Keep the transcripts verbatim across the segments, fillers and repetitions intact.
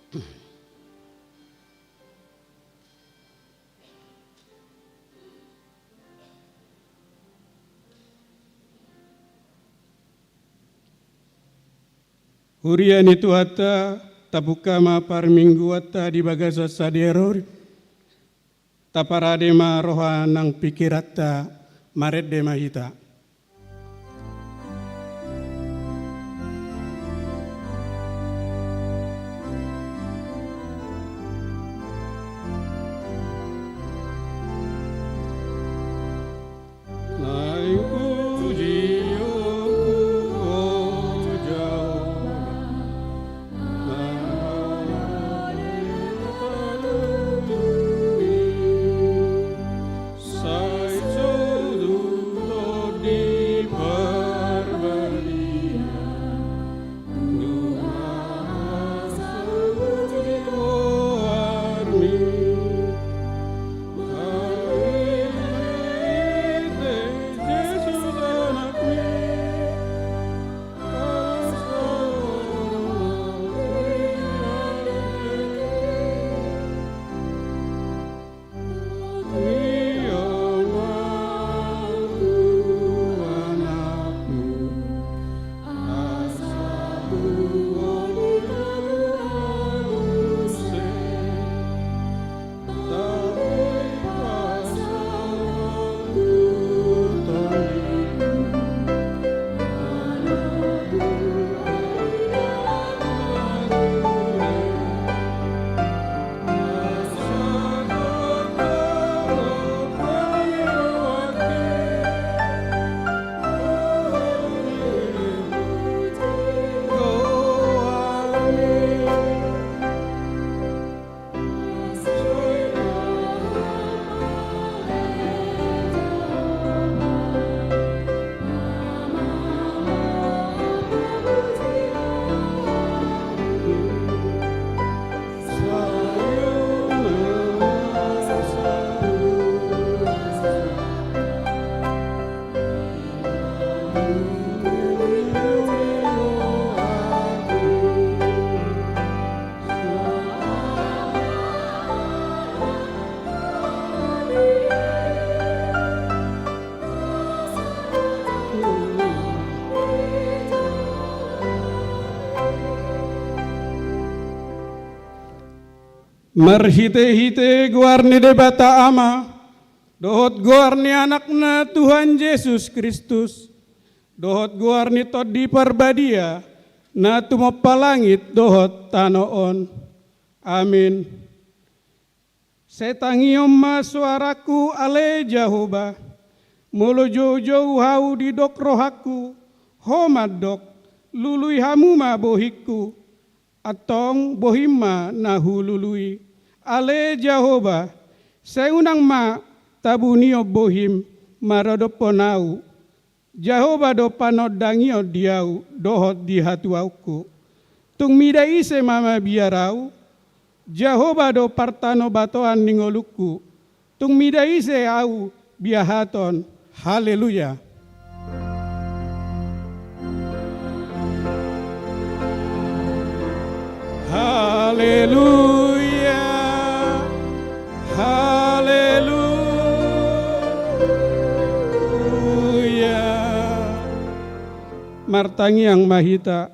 Huria ni Tuhanta, tapungka ma parmingguanta di bagasan sadari on. Taparade ma roha nang pingkiranta, marende ma hita. Marhitehite goar ni Debata Ama, dohot goar ni Anakna Tuhan Jesus Kristus, dohot goar ni Tondi Parbadia, na tumompa langit dohot tano on. Amin. Sai tangion ma soarangku, ale Jahowa, molo joujou hau didok rohangku, ho mandok, lului hamu ma bohingku. Antong bohim ma na hulului. Ale Jahowa, sai unang ma tabunion bohim maradophon ahu. Jahowa do panondangion di ahu dohot di hatuaonku. Tung mida ise ma mabiar ahu? Jahowa do partanobatoan ni ngolungku. Tung mida ise ahu biahaton? Haleluya. Haleluya. Haleluya. Martangiang ma hita.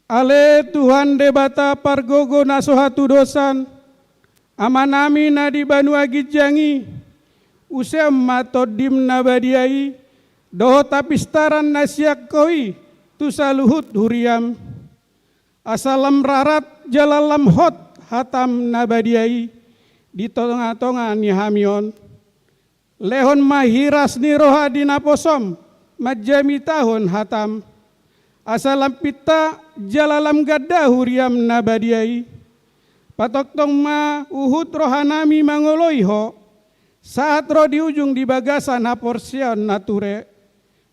Ale Tuhan Debata pargogo na so hatudosan, Amanami na di banua ginjang i, useon ma Tondim na badia i, dohot hapistaran na sian Ho i, tu saluhut huriam. Asa lam rarat jala lam hot hatam na badia i, di tongatonga ni hami on. Lehon ma hiras ni roha di naposom, manjamitahon hatam. Asa lam pinta jala lam ganda huriam na badia i. Patongtong ma huhut rohanami mangoloi Ho, sahat ro di ujung di bagasan haporseaon na ture.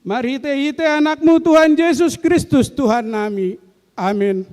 Marhitehite Anakmu Tuhan Jesus Kristus Tuhannami. Amin.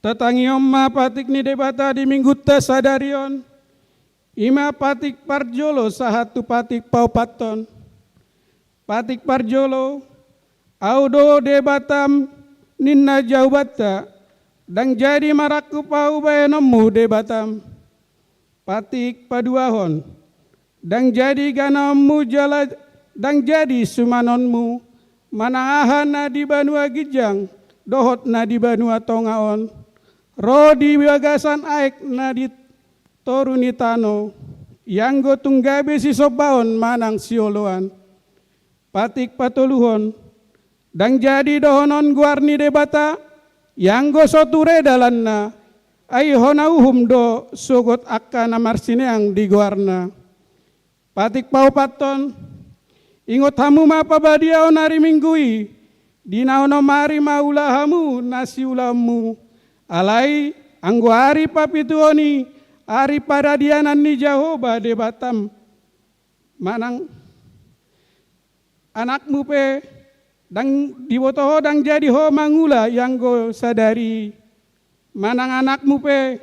Tatangihon ma patik ni Debata di minggunta sadari on, i ma patik parjolo sahat tu patik paopathon. Patik parjolo, Ahu do Debatam, ninna Jahobanta, ndang jadi marangkup Ahu bahenonmu Debatam. Patik paduahon, ndang jadi ganaonmu jala ndang jadi sumanonmu, manang aha na di banua ginjang dohot na di banua tonga on, ro di bagasan aek na di toru ni tano, ianggo tung gabe sisombaon manang sioloan. Patik patoluhon, ndang jadi dohonon goar ni Debata, ianggo so ture dalanna, ai hona uhum do sogot angka na marsineang di goarna. Patik paopathon, ingot hamu ma pabadiaon ari Minggu i, di na onom ari ma ula hamu na siulaonmu, alai anggo ari papituon i, ari paradianan ni Jahowa Debatam, manang anakmu pe, ndang diboto ho ndang jadi ho mangula ianggo sadari i, manang anakmu pe,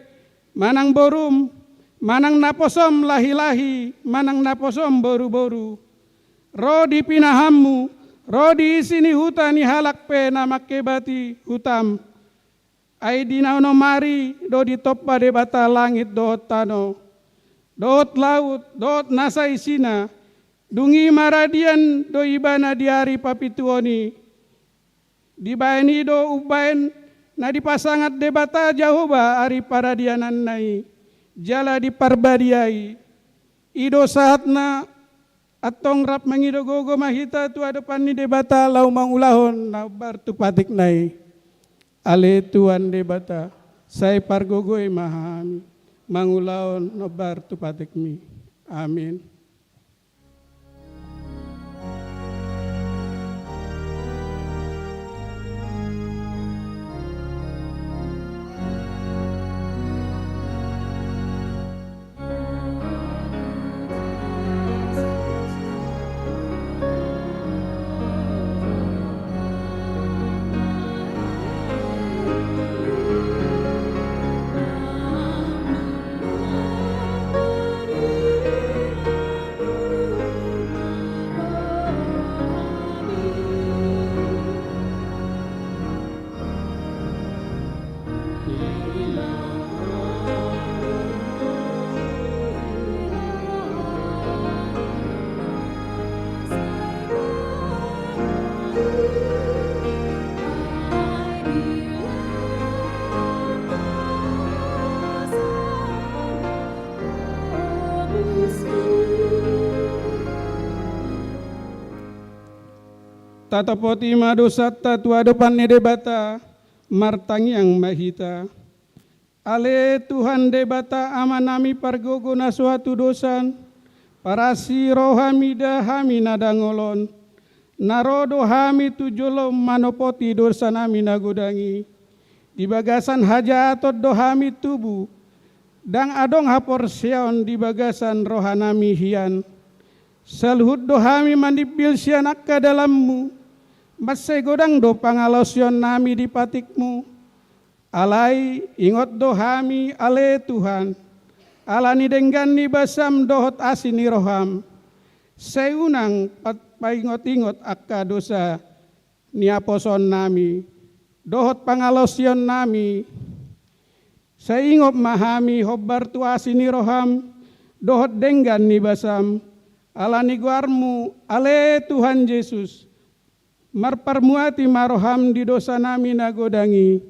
manang borum, manang naposom lahilahi, manang naposom boruboru, ro di pinahanmu, ro di isi ni huta ni halak pe na mangkebati hutam. Ai di na onom ari do ditompa Debata langit dohot tano, dohot laut, dohot nasa isina. Dung i maradian do ibana di ari papituon i. Dibahen i do umbahen na dipasangap Debata Jahowa ari paradiananna i, jala diparbadiai. I do sahatna. Antong rap mangido gogo ma hita tu adopan ni Debata laho mangulahon na hombar tu patikna i. Ale Tuhan Debata, sai pargogoi ma hami mangulahon na hombar tu patikmi. Amin. Tatopoti ma dosanta tu adopan ni Debata, martangiang ma hita. Ale Tuhan Debata Amanami pargogo na so hatudosan, parasi roha mida hami na dangol on, na ro do hami tu jolom manopoti dosanami na godang i. Di bagasan hajaaton do hami tubu, ndang adong haporseaon di bagasan rohanami hian. Saluhut do hami manimbil sian angka dalanmu, mansai godang do pangalaosionnami di patikmu. Alai ingot do hami ale Tuhan, ala ni denggan ni basam dohot asi ni roham. Sai unang pa-, paingot-ingot angka dosa ni haposoonnami, dohot pangalaosionnami. Sai ingot ma hami hombar tu asi ni roham, dohot denggan ni basam, ala ni goarmu, ale Tuhan Jesus, marparmuati ma roham di dosanami na godang i.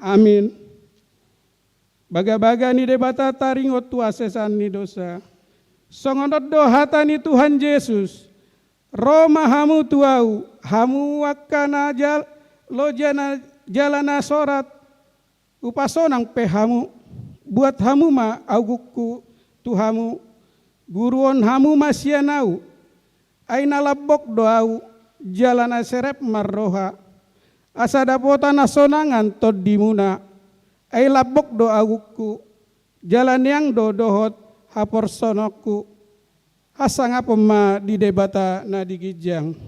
Amin. Bagabaga ni Debata taringot tu hasesan ni dosa. Songon on do hata ni Tuhan Jesus, ro ma hamu tu ahu, hamu angka na jal-, loja na jala na sorat, hupasonang pe hamu, buat hamu ma agungku tu hamu, guruhon hamu ma sian ahu, ai na lambok do ahu, jala na serep marroha. Asa dapotan hasonangan tondimuna, ai lambok do agungku, jala neang do dohot haporseaonku. Hasangapon ma di Debata na di ginjang.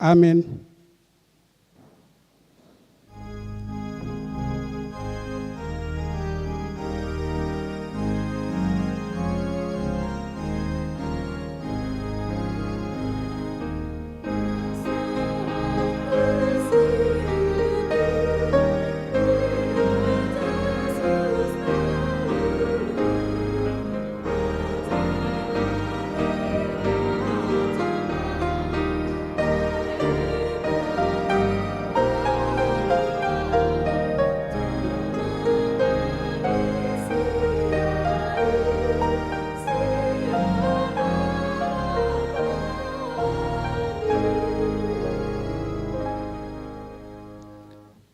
Amen.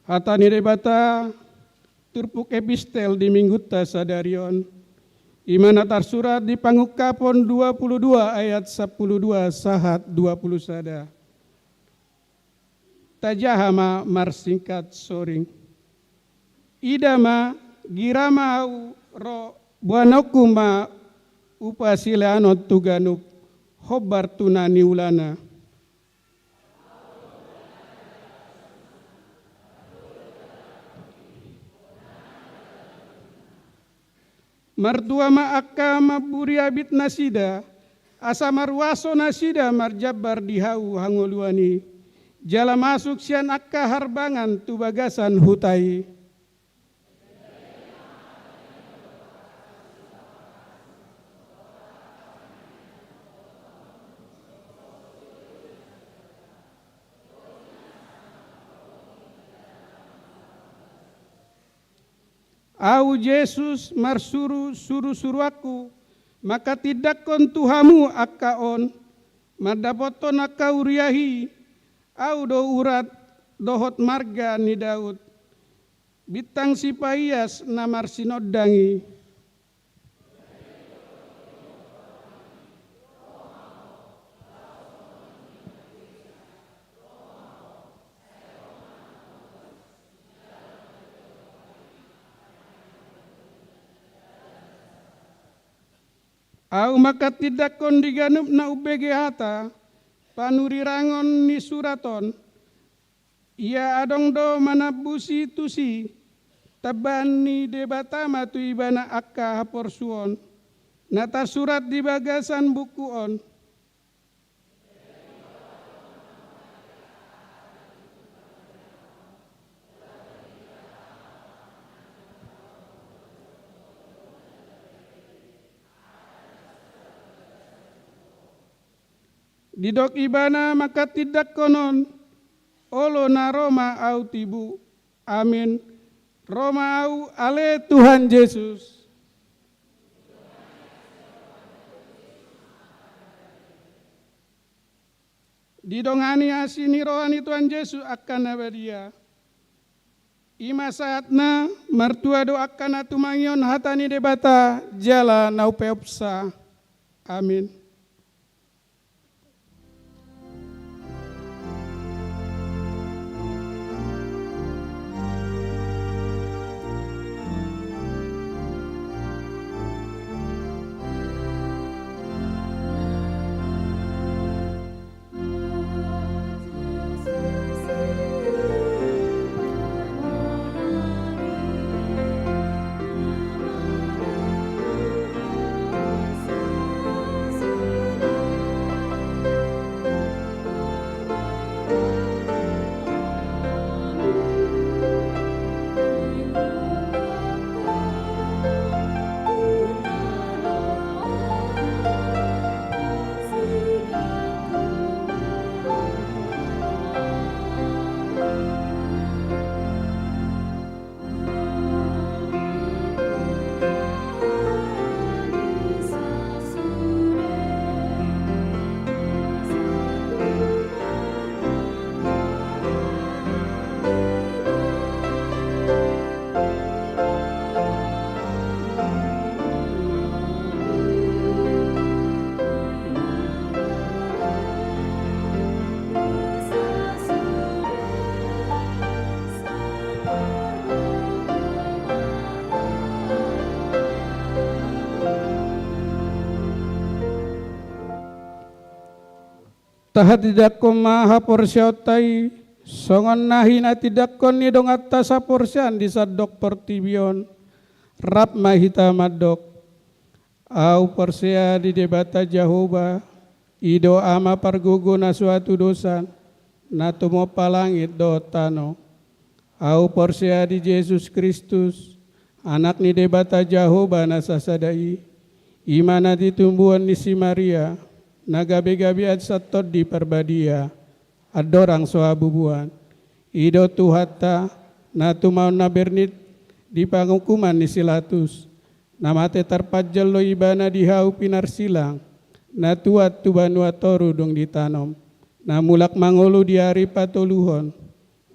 Hata ni Debata, turpuk epistel di minggunta sadari on, i ma na tarsurat di Pangungkapon dua puluh dua ayat sampulu dua sahat dua puluh sada. Tajaha ma marsingkat soring. Ida ma, gira ma ahu ro, boanonku ma upa sileanon tu ganup, hombar tu na niulana. Martua ma angka mamburi abit nasida, asa maruaso nasida marjambar di hau hangoluan i, jala masuk sian angka harbangan tu bagasan huta i. Ahu Jesus marsuru surusuruanku, mangkatindangkon tu hamu angka on, mandapothon angka huria i, ahu do urat dohot marga ni Daud, bintang sipaias na marsinondang i. Ahu mangkatindangkon di ganup na umbege hata panurirangon ni surat on, ia adong do manambusi tusi, tambaan ni Debata ma tu ibana angka haporsuon, na tarsurat di bagasan buku on. Didok ibana mangkatindangkon on, olo na ro ma ahu tibu. Amin. Ro ma ahu, ale Tuhan Jesus. Didongani asi ni roha ni Tuhan Jesus angka na badia. I ma sahatna, martua do angka na tumangihon hata ni Debata jala na umpeopsa. Amin. Tahatindangkon ma haporseaonta i, songon na hinatindangkon ni donganta saporseaan di sandok portibi on. Rap ma hita mandok. Ahu porsea di Debata Jahowa, i do Ama pargogo na so hatudosan, na tumompa langit dohot tano. Ahu porsea di Jesus Kristus, Anak ni Debata Jahowa na sasada i, i ma na tinubuhon ni si Maria, na gabegabean sian Tondi Parbadia, andorang so habubuhan. I do Tuhanta, na tumaon na bernit di panguhuman ni si Latus, na mate tarpanjalo ibana di hau pinarsilang, na tuat tu banua toru dung ditanom, na mulak mangolu di ari patoluhon,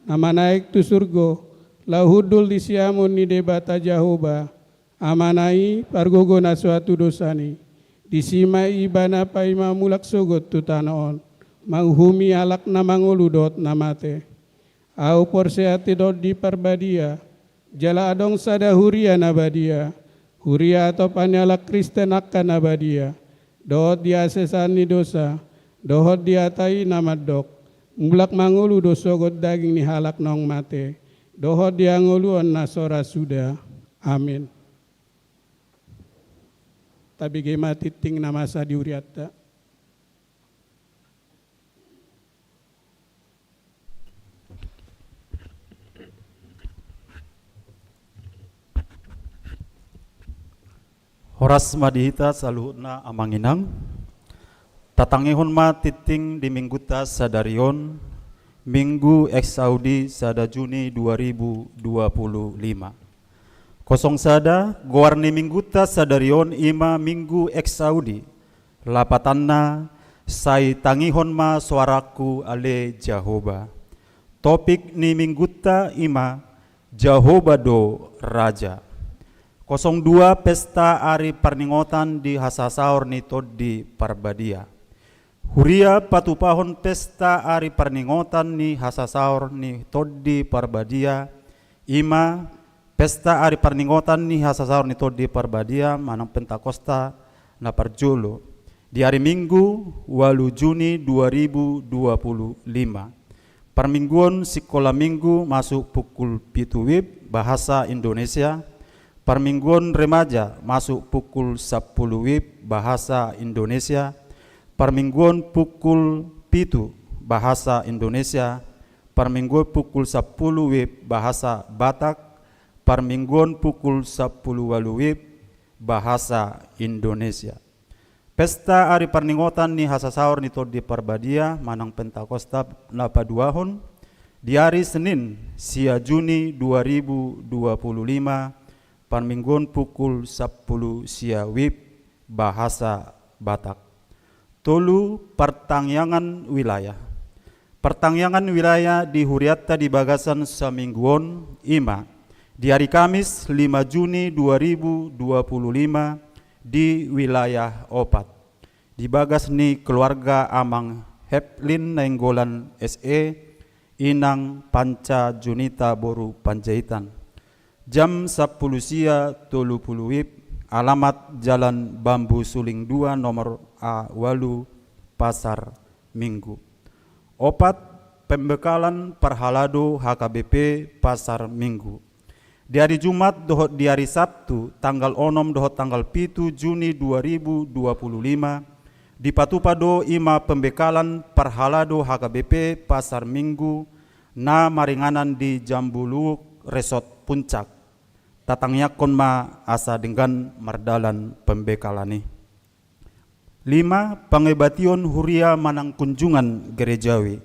na manaek tu surgo, Laho hundul di siamun ni Debata Jahowa, Amana i, pargogo na so atu dosani. Disi ma ibana paima mulak sogot tu tano on, manguhumi halak na mangolu dohot na mate. Ahu porsea tu Tondi Parbadia, jala adong sada huria na badia, huria atopan ni halak Kristen angka na badia, dohot di hasesaan ni dosa, dohot di hata i na mandok, mulak mangolu do sogot daging ni halak naung mate, dohot di hangoluan na so ra suda. Amin. Tabege ma tingting na masa di hurianta. Horas ma di hita saluhutna amang inang. Tatangihon ma tingting di minggunta sadari on, Minggu Exaudi sada Juni dua ribu dua puluh lima. Kosong sada, goar ni minggunta sadari on i ma Minggu Exaudi, lapatanna, sai tangihon ma soarangku ale Jahowa. Topik ni minggunta i ma, Jahowa do Raja. Kosong dua, pesta ari parningotan di hasasaor ni Tondi Parbadia. Huria patupahon pesta ari parningotan ni hasasaor ni Tondi Parbadia, i ma pesta ari parningotan ni hasasaor ni Tondi Parbadia manang Pentakosta na parjolo, di ari Minggu, ualu Juni dua ribu dua puluh lima. Parmingguon sikola Minggu masuk pukul pitu wib, bahasa Indonesia. Parmingguon remaja masuk pukul sampulu wib, bahasa Indonesia. Parmingguon pukul pitu, bahasa Indonesia. Parmingguon pukul sampulu wib, bahasa Batak. Parmingguon pukul sampulu ualu wib, bahasa Indonesia. Pesta ari parningotan ni hasasaor ni Tondi Parbadia manang Pentakosta na paduahon, di ari Senin, sia Juni dua ribu dua puluh lima, parmingguon pukul sampulu sia wib, bahasa Batak. Tolu, partangiangan wilayah. Partangiangan wilayah di hurianta di bagasan saminggu on i ma, di ari Kamis lima Juni dua ribu dua puluh lima, di wilayah Opat, di bagas ni keluarga Amang Heplin Nainggolan S E, Inang Panca Junita boru Panjaitan. Jam sampulu sia tolu pulu wib, alamat Jalan Bambu Suling dua nomor A ualu, Pasar Minggu. Opat, pembekalan parhalado H K B P Pasar Minggu. Di ari Jumat dohot di ari Sabtu, tanggal onom dohot tanggal pitu Juni dua ribu dua puluh lima, dipatupa do i ma pembekalan parhalado H K B P Pasar Minggu na maringanan di Jambuluwuk Resort Puncak. Tatangiangkon ma asa denggan mardalan pembekalan i. Lima, pangebation huria manang kunjungan gerejawi.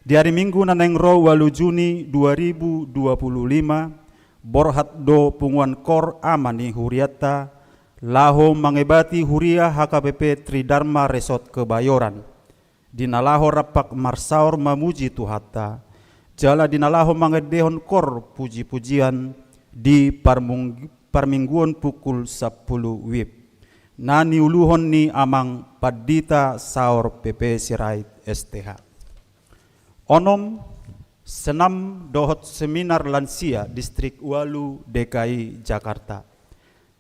Di ari Minggu na naeng ro ualu Juni dua ribu dua puluh lima, borhat do punguan kor ama ni hurianta laho mangebati huria H K B P Tridharma Resort Kebayoran, di na laho rampak marsaor mamuji Tuhanta, jala di na laho mangendehon kor puji-pujian di parmung-, parmingguon pukul sampulu wib, na niuluhon ni Amang Pandita Saor P P Sirait S T H. Onom, senam dohot seminar lansia Distrik ualu D K I Jakarta.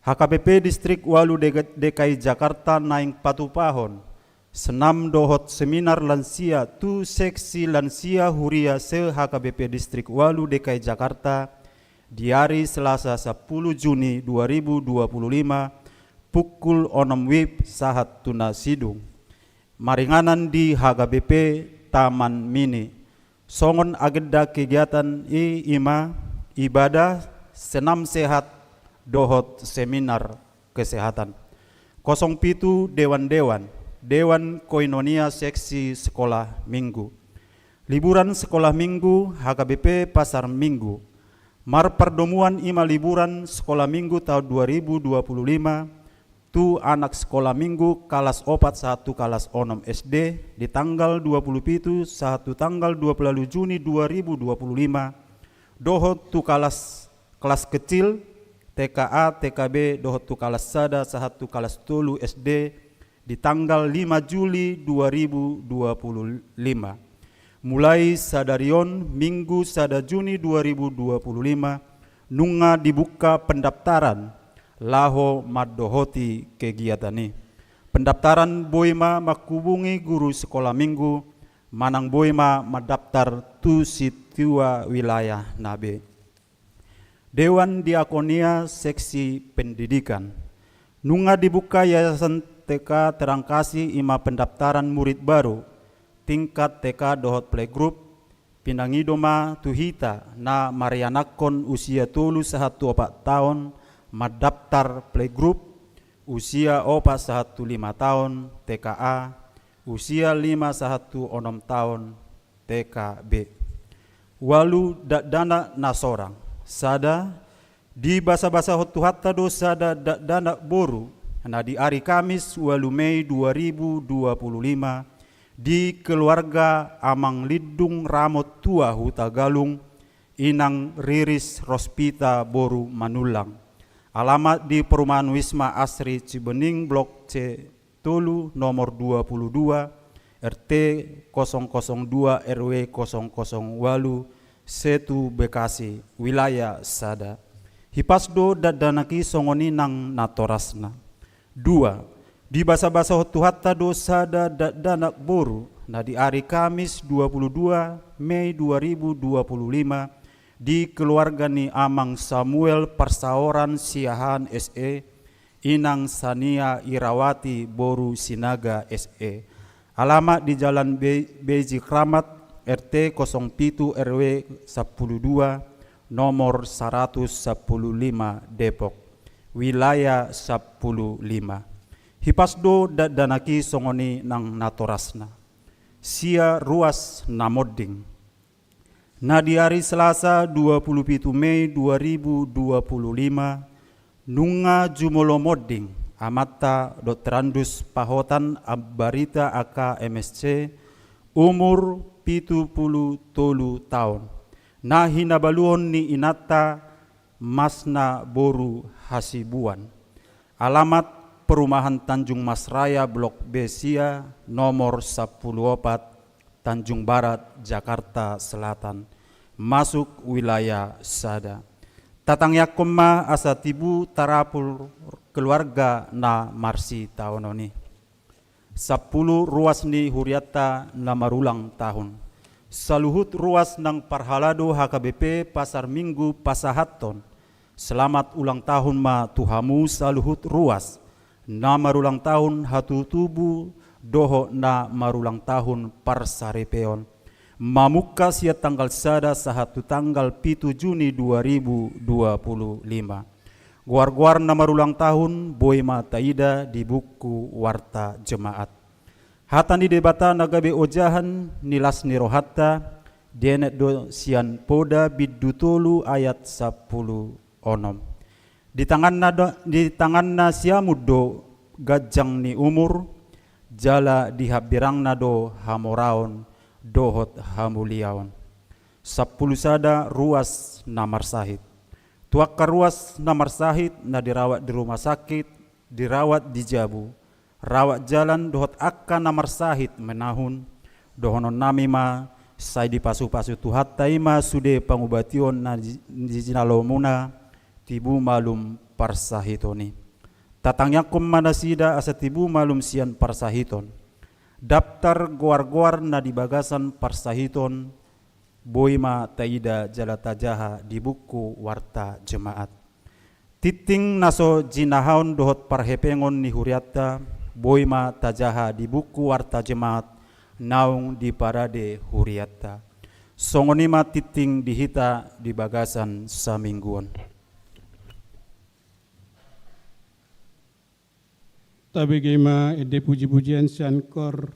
H K B P Distrik ualu D K I Jakarta naeng patupahon senam dohot seminar lansia tu seksi lansia huria se-H K B P Distrik ualu D K I Jakarta di ari Selasa sampulu Juni dua ribu dua puluh lima, pukul onom wib sahat tu na sidung, maringanan di H K B P Taman Mini. Songon agenda kegiatan i, i ma ibadah, senam sehat, dohot seminar kesehatan. Kosong pitu, dewan-dewan, Dewan Koinonia seksi sekolah Minggu. Liburan sekolah Minggu H K B P Pasar Minggu. Marpardomuan i ma liburan sekolah Minggu taon dua ribu dua puluh lima, tu anak sekolah Minggu kalas opat sahat tu kalas onom S D di tanggal dua puluh pitu sahat tu tanggal dua puluh ualu Juni dua ribu dua puluh lima, dohot tu kalas, kelas kecil, T K A, T K B, dohot tu kalas sada sahat tu kalas tolu S D, di tanggal lima Juli dua ribu dua puluh lima. Mulai sadari on, Minggu sada Juni dua ribu dua puluh lima, nunga dibuka pendaftaran laho mandohoti kegiatan i. Pendaftaran boi ma manghubungi guru sekolah minggu, manang boi ma mandaftar tu situa wilayah na be. Dewan Diakonia Seksi Pendidikan. Nunga dibuka Yayasan T K Terang Kasih i ma pendaftaran murid baru tingkat T K dohot playgroup. Pinangido ma tu hita na marianakhon usia tolu sahat tu opat taon mandaftar playgroup, usia opat sahat tu lima taon T K A, usia lima sahat tu onom taon T K B. Ualu dakdanak na sorang. Sada, dibasabasahon Tuhanta do sada dakdanak boru na di ari Kamis ualu Mei dua ribu dua puluh lima di keluarga Amang Lindung Ramot Tua Hutagalung, Inang Riris Rospita boru Manullang. Alamat di Perumahan Wisma Asri Cibening, Blok C tolu, nomor dua puluh dua, R T kosong kosong dua, R W kosong kosong ualu, Setu, Bekasi, wilayah sada. Hipas do dakdanak i songon i nang natorasna. Dua, dibasabasahon Tuhanta do sada dakdanak boru na di ari Kamis dua puluh dua Mei dua ribu dua puluh lima di keluarga ni Amang Samuel Parsaoran Siahaan S E, Inang Sania Irawati boru Sinaga S E. Alamat di Jalan Be-, Beji Kramat, R T kosong pitu, R W sampulu dua, nomor saratus sampulu lima, Depok, wilayah sampulu lima. Hipas do dakdanak i songon i nang natorasna. Sia ruas na monding. Na di ari Selasa dua puluh pitu Mei dua ribu dua puluh lima, nunga jumolo monding amanta Dokter Andus Pahotan Ambarita A K M S C, umur pitu puluh tolu taon, na hinabaluhon ni inanta Masna boru Hasibuan. Alamat: Perumahan Tanjung Mas Raya, Blok B sia, nomor sampulu opat, Tanjung Barat, Jakarta Selatan, masuk wilayah sada. Tatangiangkon ma asa tibu tarapul keluarga na marsitaonon i. Sampulu ruas ni hurianta na marulang tahun. Saluhut ruas nang parhalado H K B P Pasar Minggu pasahathon selamat ulang tahun ma tu hamu saluhut ruas na marulang tahun hatutubu dohot na marulang tahun parsaripeon, mamungka sian tanggal sada sahat tu tanggal pitu Juni dua ribu dua puluh lima. Goar-goar na marulang tahun boi ma taida di buku warta jemaat. Hata ni Debata na gabe ojahan ni las ni rohanta, dienet do sian Poda bindu tolu ayat sampulu onom. Di tanganna do, di tanganna siamun do ganjang ni umur, jala di hambirangna do hamoraon dohot hamuliaon. Sampulu sada ruas na marsahit. Tu angka ruas na marsahit na dirawat di rumah sakit, dirawat di jabu, rawat jalan dohot angka na marsahit menahun, dohononnami ma, sai dipasu-pasu Tuhanta i ma sude pangubation na ji-, jinalomuna, tibu malum parsahiton i. Tatangiangkon ma nasida asa tibu malum sian parsahiton. Daftar goar-goar na di bagasan parsahiton boi ma taida jala tajaha di buku warta jemaat. Tingting na so jinahaon dohot parhepengon ni hurianta boi ma tajaha di buku warta jemaat naung diparade hurianta. Songon i ma tingting di hita di bagasan saminggu on. Tabege ma ende puji-pujian sian kor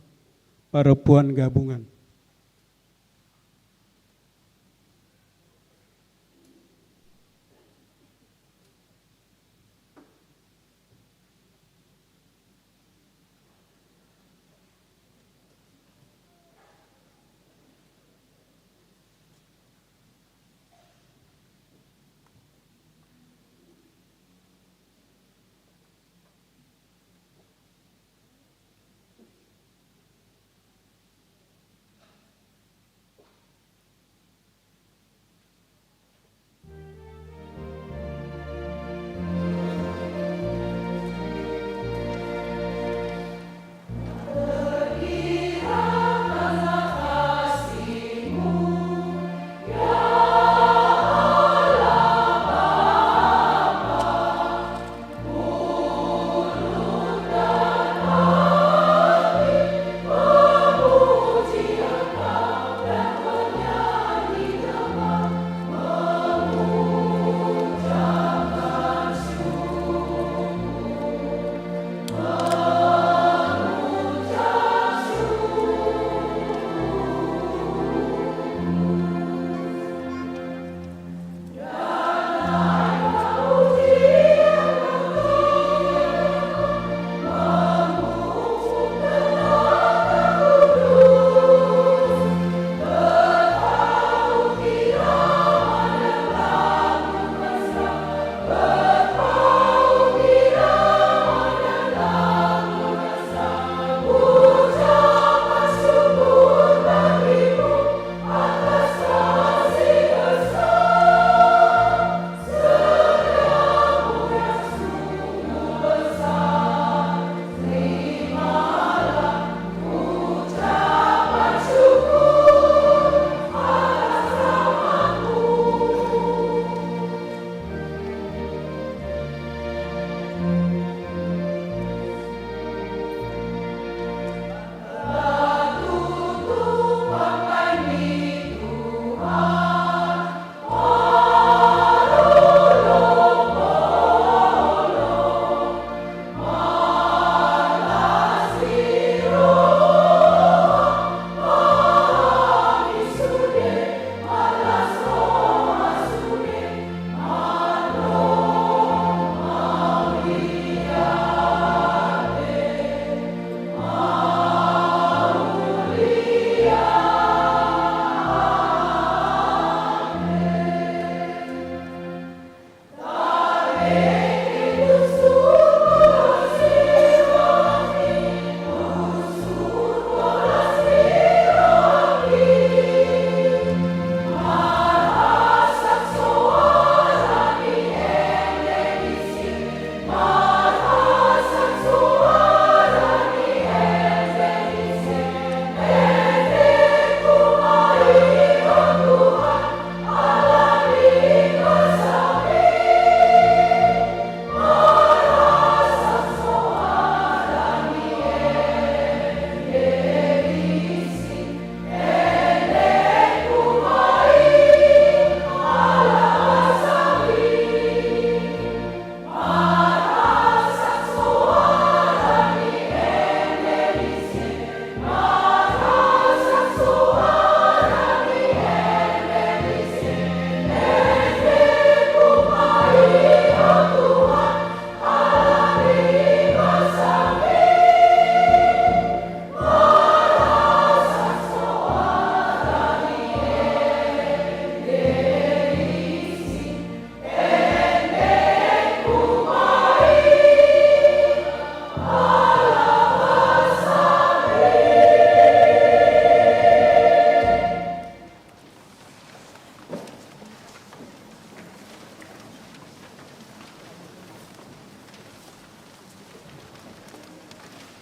parompuan gabungan.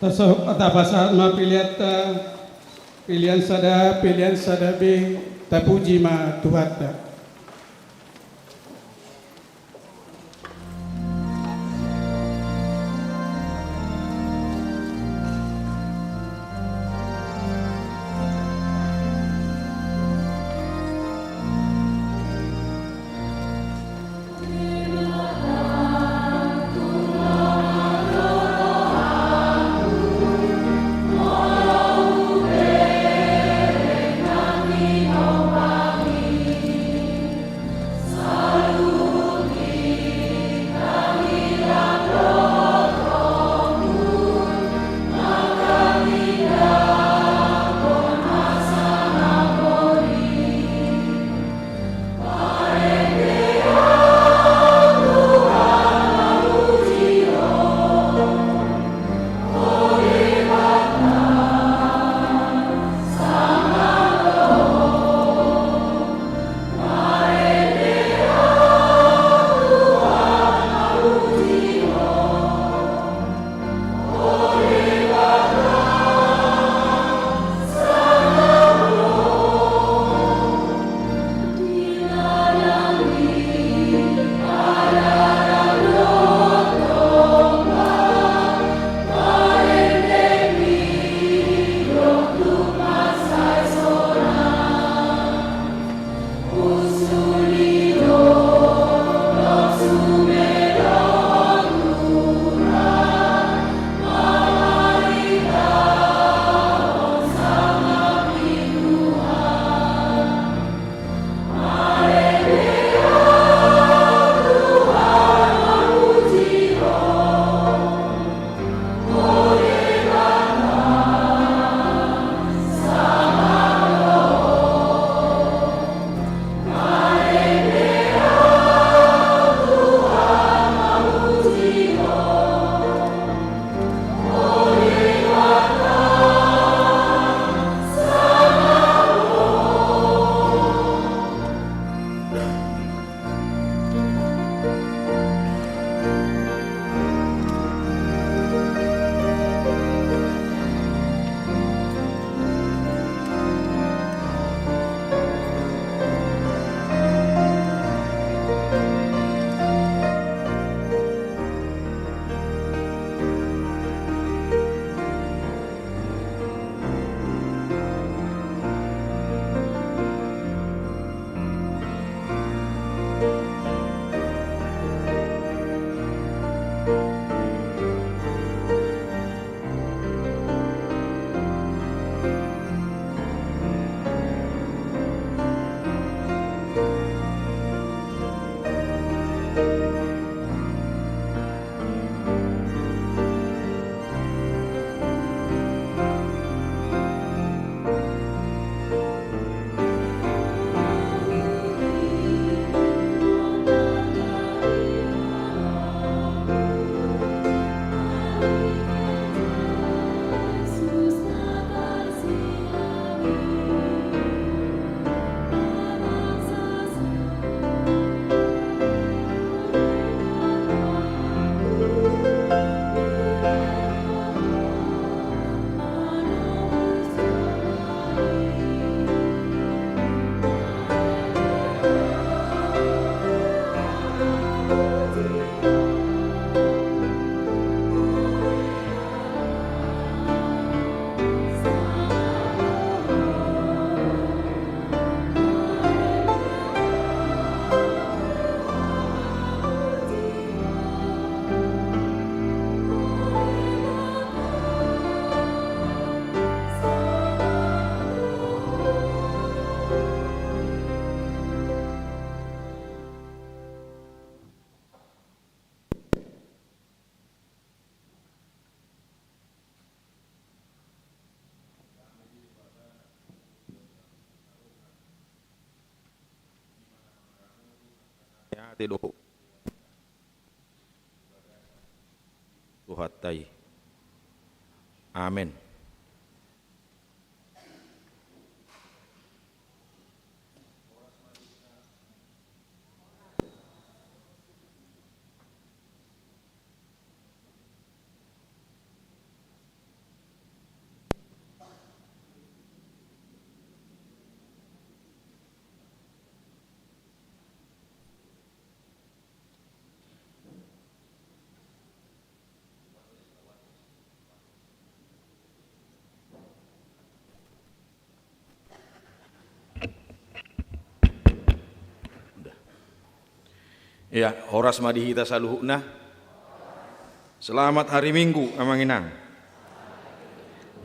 Tapasahat ma pelean ta, pelean sada, pelean sada B, tapuji ma Tuhanta. Ate dohot Tuhanta i. Amen. Ia, horas ma di hita saluhutna. Selamat hari Minggu, amang inang.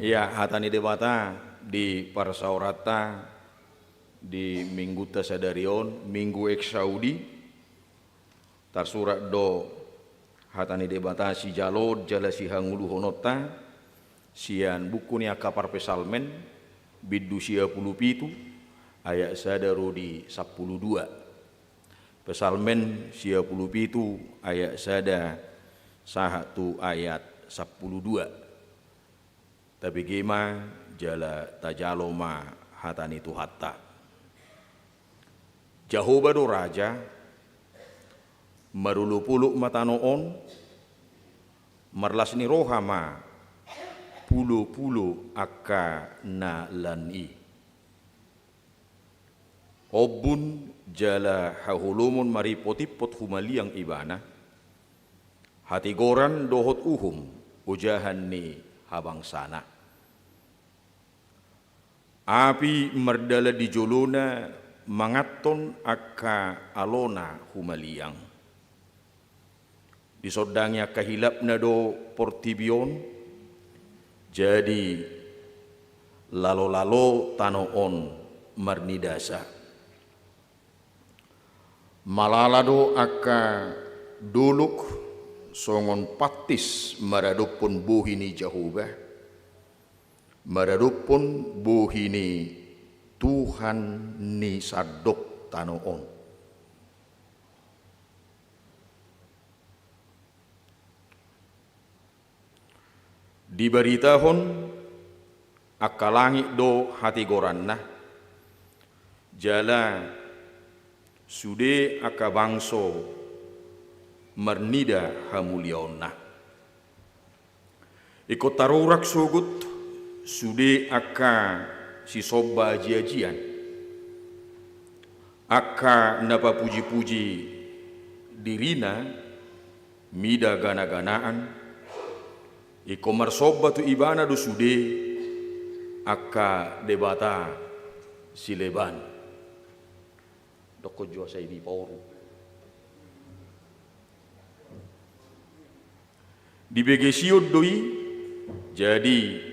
Ia, hata ni Debata di parsaoranta di minggunta sadari on, Minggu Exaudi, tarsurat do hata ni Debata sijaloon jala sihangoluhononta sian buku ni angka parpsalmen, bindu sia pulu pitu, ayat sada ro di sampulu dua. Psalmen sia pulu pitu ayat sada sahat tu ayat sampulu dua. Tabege ma jala tajalo ma hata ni Tuhanta. Jahowa do raja, marolopolop ma tano on, marlas ni roha ma pulopulo angka na lan i. Ombun jala haholomon maripot-ipot humaliang ibana, hatigoran dohot uhum ojahan ni habangsana. Api mardalan di jolona manganhon angka alona humaliang. Disondangi angka hilapna do portibi on, jadi lalolalo tano on marnidasa. Malala do angka dolok songon pattis maradophon bohi ni Jahowa, maradophon bohi ni Tuhan ni sandok tano on. Dibaritahon angka langit do hatigoranna, jala sude angka bangso marnida hamuliaonna. Ingkon tarurak sogot sude angka sisomba ajiajian, angka na papujipuji dirina mida ganaganaan, ingkon marsomba tu ibana do sude angka debata sileban. Dokkon jo asa i dipaoru. Dibege Sion do i, jadi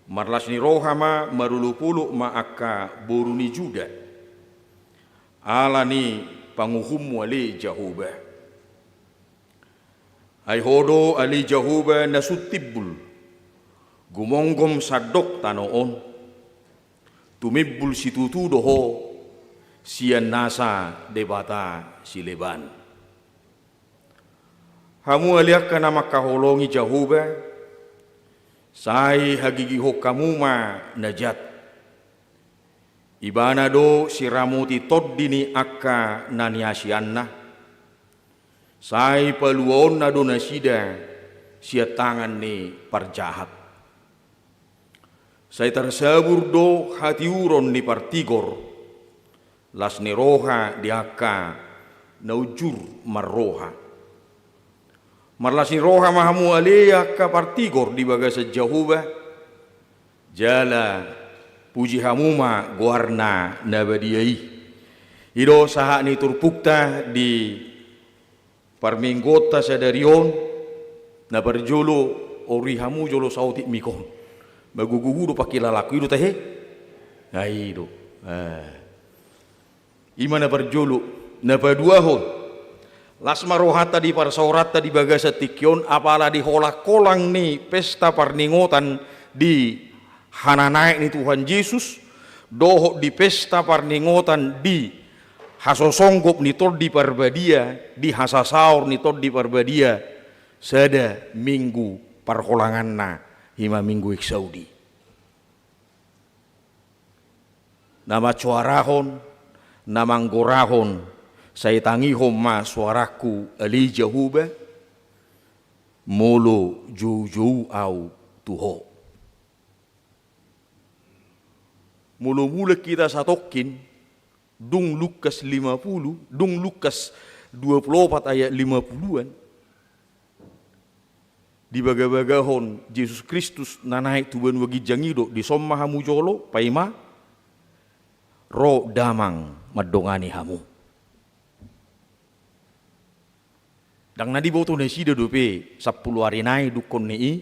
marlas ni roha ma, marolopolop ma angka boru ni Juda, ala ni panguhummu ale Jahowa. Ai ho do ale Jahowa na sun timbul, gumonggom sandok tano on. Tumimbul situtu do ho sian nasa debata sileban. Hamu ale angka na mangkaholongi Jahowa, sai hagigihon hamu ma na jat. Ibana do siramoti tondi ni angka na niasianna. Sai paluaonna do nasida sian tangan ni parjahat. Sai tarsabur do hatiuron ni partigor, las ni roha di angka na unjur marroha. Marlas ni roha ma hamu ale angka partigor di bagasan Jahowa, jala puji hamu ma goarna na badia i. I do sahat ni turpukta di parmingguonta sadari on. Na parjolo, ori hamu jolo saotik mikon. Magugugu do pangkilalanku i do tahe. Na i do. Ah. I ma na parjolo, na paduahon. Las ma rohanta di parsaoranta di bagasan tingki on, apala di holang-holang ni pesta parningotan di hananaek ni Tuhan Jesus, dohot di pesta parningotan di hasosonggop ni Tondi Parbadia, di hasasaor ni Tondi Parbadia, sada minggu parholanganna, i ma minggu Exaudi. Na mansoarahon, na manggorahon, sai tangihon ma soarangku ale Jahowa, molo joujou au tu ho. Molo mulak hita satongkin, dung Lukas lima puluh, dung Lukas dua puluh opat ayat lima puluhan. Dibagabagahon Jesus Kristus na naek tu banua ginjang i do, dison ma hamu jolo, paima ro damang mandongani hamu. Ndang na diboto nasida dope sampulu ari nai dungkon ni i,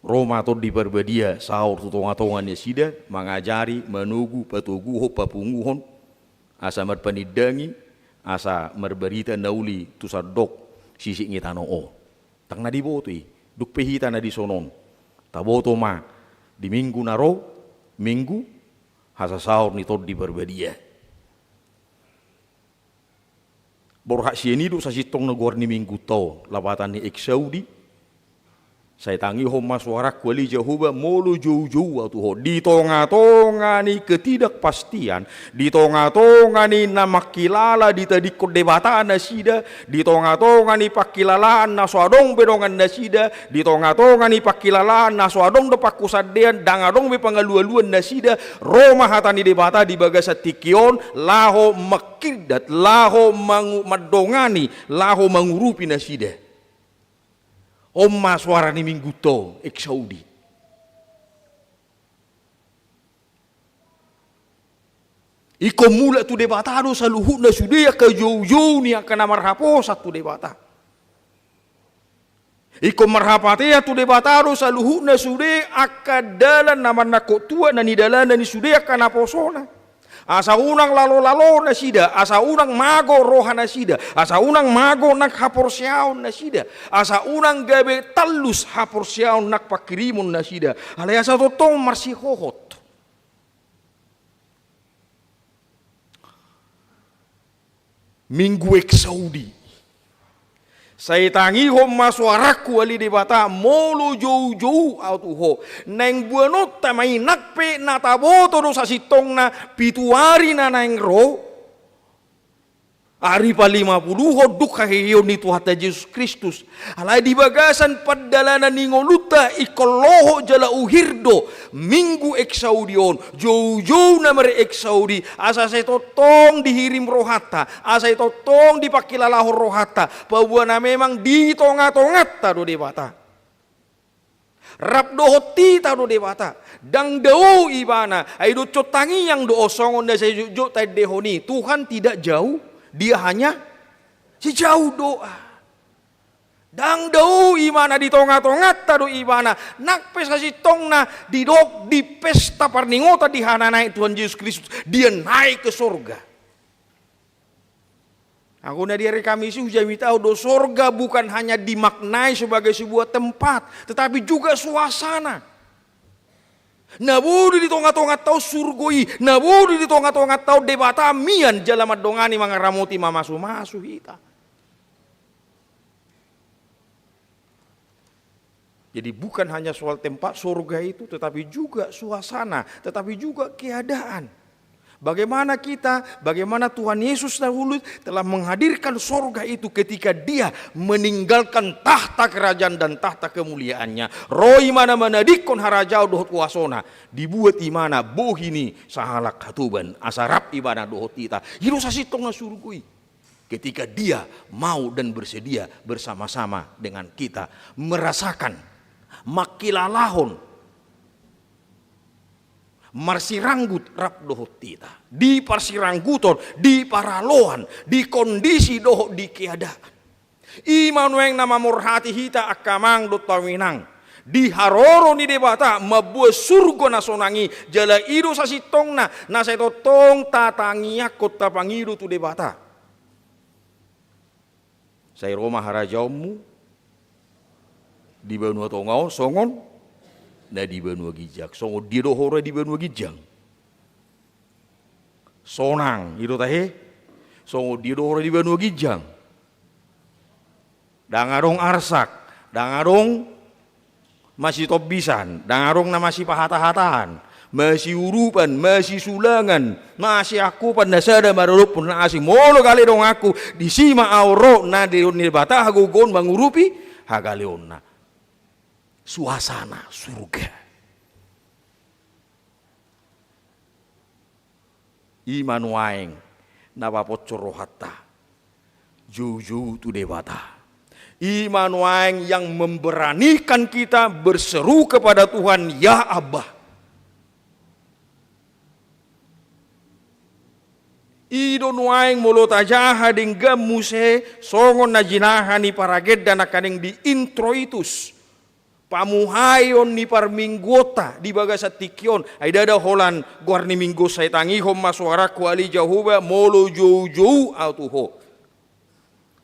ro ma Tondi Parbadia saor tu tongatonga nasida, mangajari, manogu, patoguhon, papunguhon, asa marpanindangi, asa marbarita na uli tu sandok sisik ni tano on. Ndang na diboto i, dung pe hita na dison on. Taboto ma di minggu na ro, minggu hasasaor ni Tondi Parbadia. Borhat sian i do sasintongna goar ni minggunta on, lapatan ni Exaudi. Sai tangihon ma soarangku ale Jahowa, molo joujou ahu tu Ho. Di tongatonga ni ketidakpastian, di tongatonga ni na mangkilala ditadingkon Debata nasida, di tongatonga ni pangkilalaan na so adong be dongan nasida, di tongatonga ni pangkilalaan na so adong do pangkusandean, ndang adong be pangalualuan nasida, ro ma hata ni Debata di bagasan tingki on, laho mangkindat, laho mangu-, mandongani, laho mangurupi nasida. On ma soara ni minggunta on, Exaudi. Ingkon mulak tu Debata do saluhutna sude angka joujou ni angka na marhaposan tu Debata. Ingkon marhapatean tu Debata do saluhutna sude angka dalan na manangkok tuak na nidalanan ni sude angka naposona. Asa unang lalolalo nasida, asa unang mago roha nasida, asa unang mago nang haporseaon nasida, asa unang gabe tallus haporseaon nang panghirimon nasida. Alai asa tongtong marsihohot. Minggu Exaudi. Sai tangihon ma soarangku ale Debata, molo joujou ahu tu Ho. Naeng buanonta ma i, nang pe na taboto do sasintongna pitu ari na naeng ro. Ari palimapuluhon dung haheheon ni Tuhanta Jesus Kristus. Alai di bagasan pandalanan ni ngolunta ingkon lohot jala uhir do minggu Exaudi on, joujou na mar-Exaudi, asa sai tongtong dihirim rohanta, asa sai tongtong dipangkilalahon rohanta, paboa na memang di tongatonganta do Debata. Rap dohot hita do Debata. Ndang dao Ibana, ai dohot tangiang do on songon na sai jotjot taendehon i. Tuhan tidak jauh, Dia hanya sejauh doa. Ndang dao Ibana, di tongatonganta do Ibana. Nang pe sasintongna didok di pesta parningotan di hananaek Tuhan Jesus Kristus, Dia naik ke sorga. Anggo na di ari Kamis i hujamita ho do, sorga bukan hanya dimaknai sebagai sebuah tempat, tetapi juga suasana. Na boi do di tongatonganta on surgo i, na boi do di tongatonganta on Debata mian jala mandongani, mangaramoti, mamasumasu hita. Jadi bukan hanya soal tempat sorga itu, tetapi juga suasana, tetapi juga keadaan. Bagaimana kita, bagaimana Tuhan Yesus dahulu telah menghadirkan sorga itu ketika Dia meninggalkan tahta kerajaan dan tahta kemuliaannya. Ro Ibana manadingkon harajaon dohot kuasona, dibuat Ibana bohi ni sahalak hatoban, asa rap Ibana dohot hita. I do sasintongna surgo i. Ketika Dia mau dan bersedia bersama-sama dengan kita, merasakan, mangkilalahon, marsiranggut rap dohot hita, di parsirangguton, di paraloan, di kondisi dohot di keadaan. I ma nuaeng na mamorhati hita angka amang dohot hamu inang. Di haroro ni Debata mambuat surgo na sonang i, jala i do sasintongna na sai tongtong tatangiangkon, tapangido tu Debata. Sai ro ma harajaonmu di banua tonga on songon na di banua ginjang. Songon dia do hora di banua ginjang? Sonang, i do tahe? Songon dia do hora di banua ginjang? Ndang adong arsak, ndang adong masitombisan, ndang adong na masipahatahatan, masiurupan, masisulangan, masiangkupan, na sada maradophon na asing. Molo gale donganku, disi ma ahu ro, na didok ni Debata hagogoon mangurupi hagaleonna. Suasana surga. I ma nuaeng na paponcor rohanta joujou tu Debata. I ma nuaeng yang memberanikan kita berseru kepada Tuhan, "Ya Abba." I nuaeng molo tajaha denggan muse songon na jinaha ni paragenda nangkaning di introitus. Pamuhaion ni parmingguonta di bagasan tingki on. Ai ndada holan goar ni minggu sai tangihon ma soarangku ale Jahowa molo joujou au tu ho.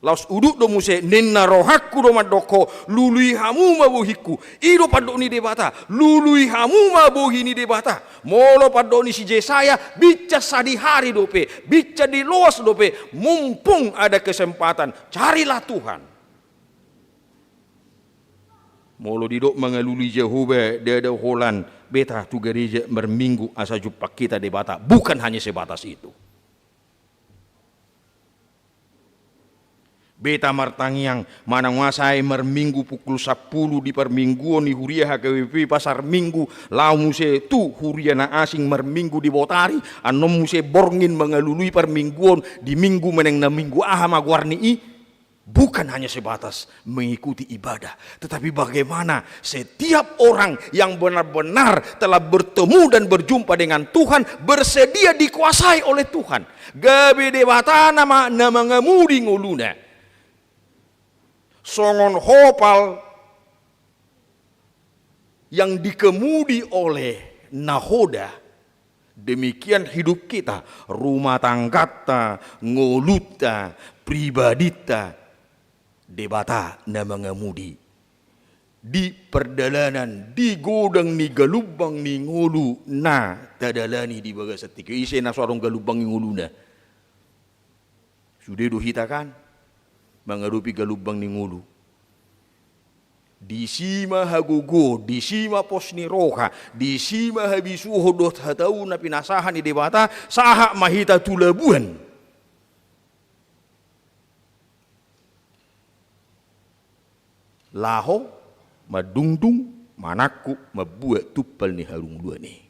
Laos udut do muse, ninna rohangku do mandok ho, lului hamu ma bohingku. I do pandok ni Debata, lului hamu ma bohi ni Debata. Molo pandok ni si Jesaya, binsan sadihari dope, binsan di loas dope, mumpung ada kesempatan, carilah Tuhan. Molo didok mangalului Jahowa, ndada holan beta tu gareja marminggu asa jumpang hita Debata, bukan hanya sebatas itu. Beta martangiang, manang asa i marminggu pukul sampulu di parmingguon ni huria H K B P Pasar Minggu, laho muse tu huria na asing marminggu di Botari, annon muse borngin mangalului parmingguon di Minggu manang na minggu aha ma goarni i, bukan hanya sebatas mengikuti ibadah, tetapi bagaimana setiap orang yang benar-benar telah bertemu dan berjumpa dengan Tuhan, bersedia dikuasai oleh Tuhan. Gabe Debata nama na mangamudi ngoluna. Songon hopal yang dikemudi oleh nahoda, demikian hidup kita, rumah tanggata, ngolunta, pribadinta, Debata na mangamudi. Di pardalanan, di godang ni galumbang ni ngolu na tadalani di bagasan tingki on. Ise na so adong galumbang ni ngoluna? Sude do hita kan mangadopi galumbang ni ngolu. Disi ma hagogoon, disi ma pos ni roha, disi ma habisuhon dohot hataon na pinasahat ni Debata, sahat ma hita tu labuan. Laho mandungdung, manangkup, mambuat tumpal ni harungduan i.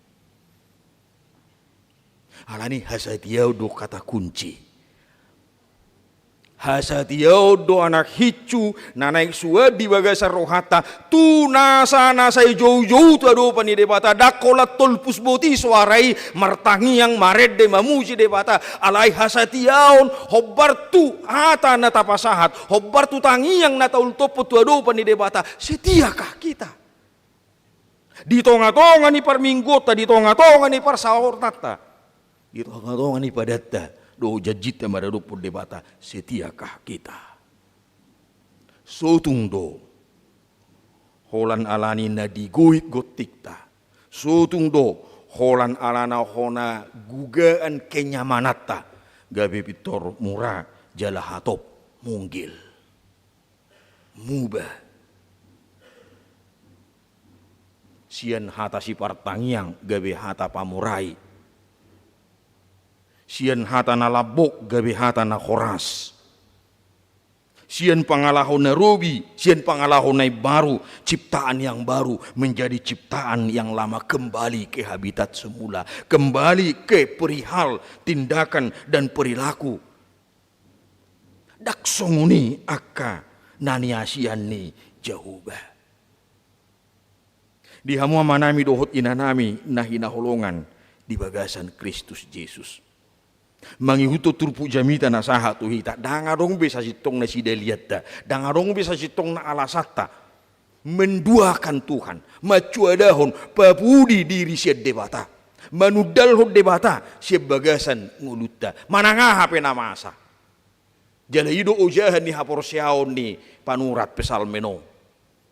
Alani hasatiaon do kata kunci. Hasatiaon do anak hincu na naeng suan di bagasan rohanta, tu nasa na sai joujou tu adopan ni Debata, ndang holan tolpus boti soara i martangiang, marende, mamuji Debata, alai hasatiaon, hombar tu hata na tapasahat, hombar tu tangiang na taultophon tu adopan ni Debata, setiakah kita? Di tongatonga ni parmingguonta, di tongatonga ni parsaoranta, di tongatonga ni padanta dohot janjinta maradophon Debata, setiakah kita? Sotung do holan alani na digoit gontingta, sotung do holan alana hona gugaan kenyamananta, gabe pintor mura jala hatop munggil. Muba sian hata sipartangiang gabe hata pamurai, sian hata na lambok gabe hata na horas, sian pangalaho na robi, sian pangalaho na imbaru, ciptaan yang baru menjadi ciptaan yang lama kembali ke habitat semula, kembali ke perihal tindakan dan perilaku. Ndang songon i angka na niasian ni Jahowa. Di hamu amanami dohot inanami na hinaholongan di bagasan Kristus Jesus, mangihuthon turpuk jamita na sahat tu hita, ndang adong be sasintongna sidalianta, ndang adong be sasintongna alasanta menduakan Tuhan, mancuadahon, papudi diri sian Debata, manundalhon Debata sian bagasan ngolunta. Manang aha pe na masa. Jala i do ojahan ni haporseaon ni panurat Psalmen on.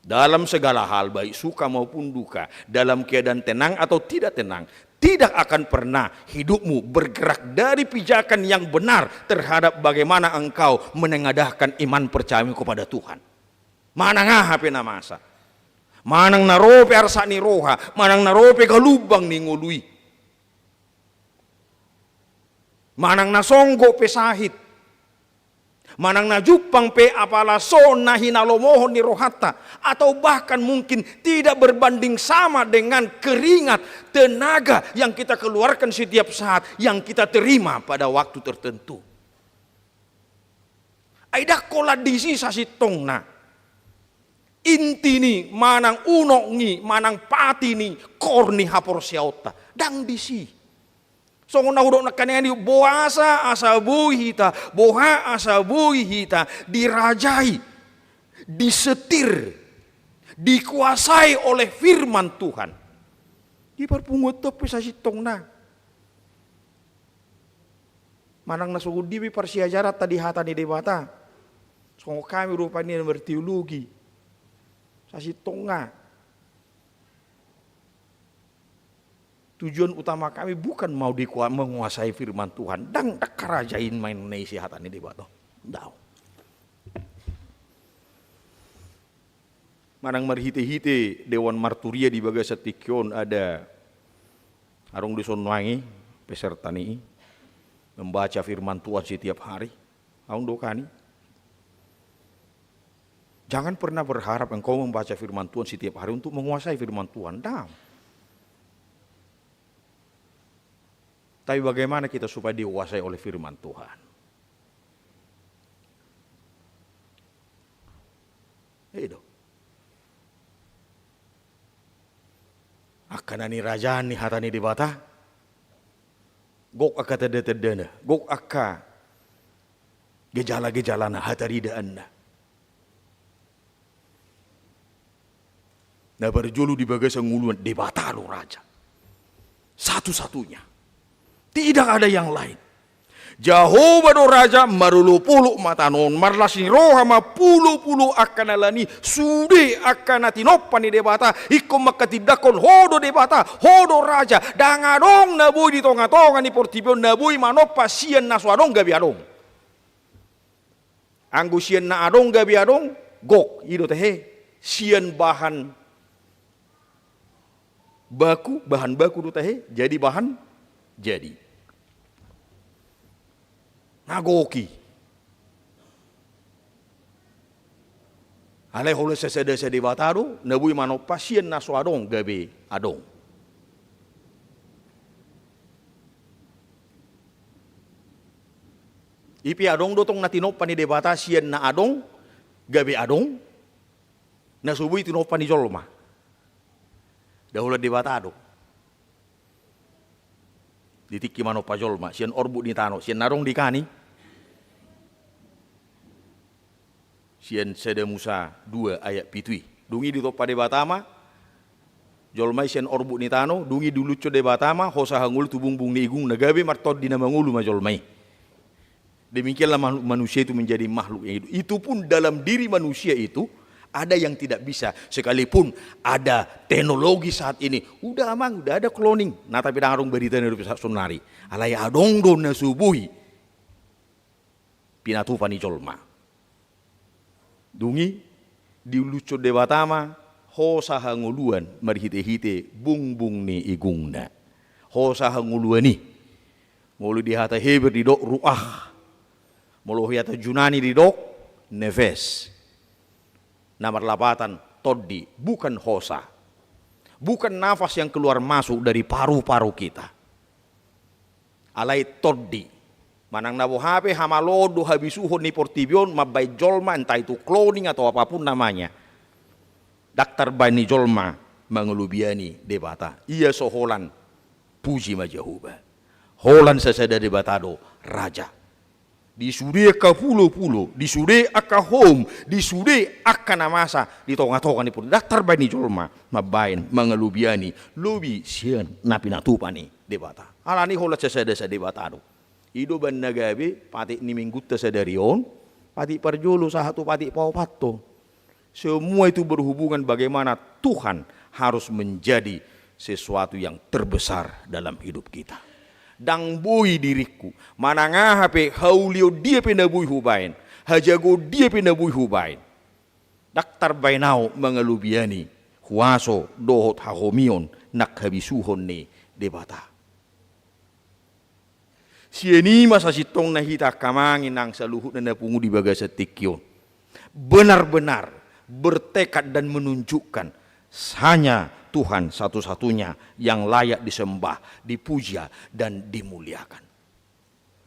Dalam segala hal, baik suka maupun duka, dalam keadaan tenang atau tidak tenang, tidak akan pernah hidupmu bergerak dari pijakan yang benar terhadap bagaimana engkau menengadahkan iman percayamu kepada Tuhan. Manang aha pe na masa, manang na ro pe arsak ni roha, manang na ro pe galumbang ni ngolu i, manang na songgot pe sahit, manang na jumpang pe apala so na hinalomohon ni rohanta, atau bahkan mungkin tidak berbanding sama dengan keringat, tenaga yang kita keluarkan setiap saat, yang kita terima pada waktu tertentu. Ai ndang holan disi sasintongna inti ni, manang unok ni, manang pati ni koor ni haporseaonta. Ndang disi. Songon na hudok nangkaningan i, boasa asa boi hita, boha asa boi hita dirajai, disetir, dikuasai oleh firman Tuhan. Di parpunguanta pe sasintongna. Manang na songon dia pe parsiajaranta di hata ni Debata. Songon hami rupani na marteologi. Sasintongna. Tujuan utama kami bukan mau dikua-, menguasai firman Tuhan. Ndang, ndang harajaon main na isi hata ni Debata. Ndang. Manang marhite-hite Dewan Marturia di bagasan tingki on ada, adong do songon i peserta ni membaca firman Tuhan setiap hari. Adong do kan i. Jangan pernah berharap engkau membaca firman Tuhan setiap hari untuk menguasai firman Tuhan. Ndang. Tapi bagaimana kita supaya dikuasai oleh firman Tuhan? I do. Angka na nirajaan ni hata ni Debata, gok angka tanda-tandana, gok angka gejala-gejalana, hataridaanna. Na parjolo di bagasan ngolu, Debata do raja. Satu-satunya. Tidak ada yang lain. Jahowa do raja, marolopolop ma tano on, marlas ni roha ma pulopulop angka na lan i, sude angka na tinompa ni Debata, ingkon mangkatindangkon, ho do Debata, ho do raja, ndang adong na boi di tonga-tonga ni portibi on na boi manompa sian na so adong gabe adong. Anggo sian na adong gabe adong, gok, i do tahe, sian bahan baku, bahan baku do tahe, jadi bahan jadi. Na gok i. Alai holan sasada-sada Debata do, na boi manompa sian na so adong gabe adong. I pe adong do tong na tinompa ni Debata sian na adong gabe adong, na so boi tinompa ni jolma. Ndang holan Debata do. Di tingki manompa jolma, sian orbuk ni tano, sian na adong di kan i. Sian Sada Musa dua ayat pitu i. Dung i ditompa Debata ma jolma i sian orbuk ni tano, dung i diulushon Debata ma hosa hangoluan tu bungbung ni igungna, gabe martondi na mangolu ma jolma i. Demikianlah makhluk manusia itu menjadi makhluk yang hidup. Itu pun dalam diri manusia itu ada yang tidak bisa. Sekalipun ada teknologi saat ini, udah, Amang, udah ada kloning. Nah, tapi ndang adong berita ni rupiah sonari. Alai adong do na so boi pinatupa ni jolma. Dung i diulushon Debata ma hosa hangoluan marhite-hite bungbung ni igungna. Hosa hangoluan i. Molo di hata Heber didok ruah. Molo di hata Junani didok nefes. Na marlapatan tondi, bukan hosa. Bukan nafas yang keluar masuk dari paru-paru kita. Alai tondi. Manang na boha pe hamaloon dohot habisuhon ni portibi on mambaen jolma, entah itu kloning atau apapun namanya. Ndang tarbaen ni jolma mangalobiani Debata. Ia so holan, puji ma Jahowa. Holan sasada Debata do raja. Di sude angka pulo-pulo, di sude angka houm, di sude angka na masa di tonga-tonga ni portibi on, ndang tarbaen ni jolma mambaen mangalobiani lobi sian na pinatupa ni Debata. Alani holan sasada-sada Debata do. I do umbahen na gabe patik ni minggunta sadari on, patik parjolo sahat tu patik paopathon. Semua itu berhubungan bagaimana Tuhan harus menjadi sesuatu yang terbesar dalam hidup kita. Ndang boi diringku, manang aha pe, haulion dia pe na boi hubaen, hajagoon dia pe na boi hubaen, ndang tarbaen ahu mangalobiani huaso dohot hahomion nang habisuhon ni Debata. Sian i ma sasintongna hita angka amang inang saluhutna na pungu di bagasan tingki on, benar-benar bertekad dan menunjukkan hanya Tuhan satu-satunya yang layak disembah, dipuja, dan dimuliakan.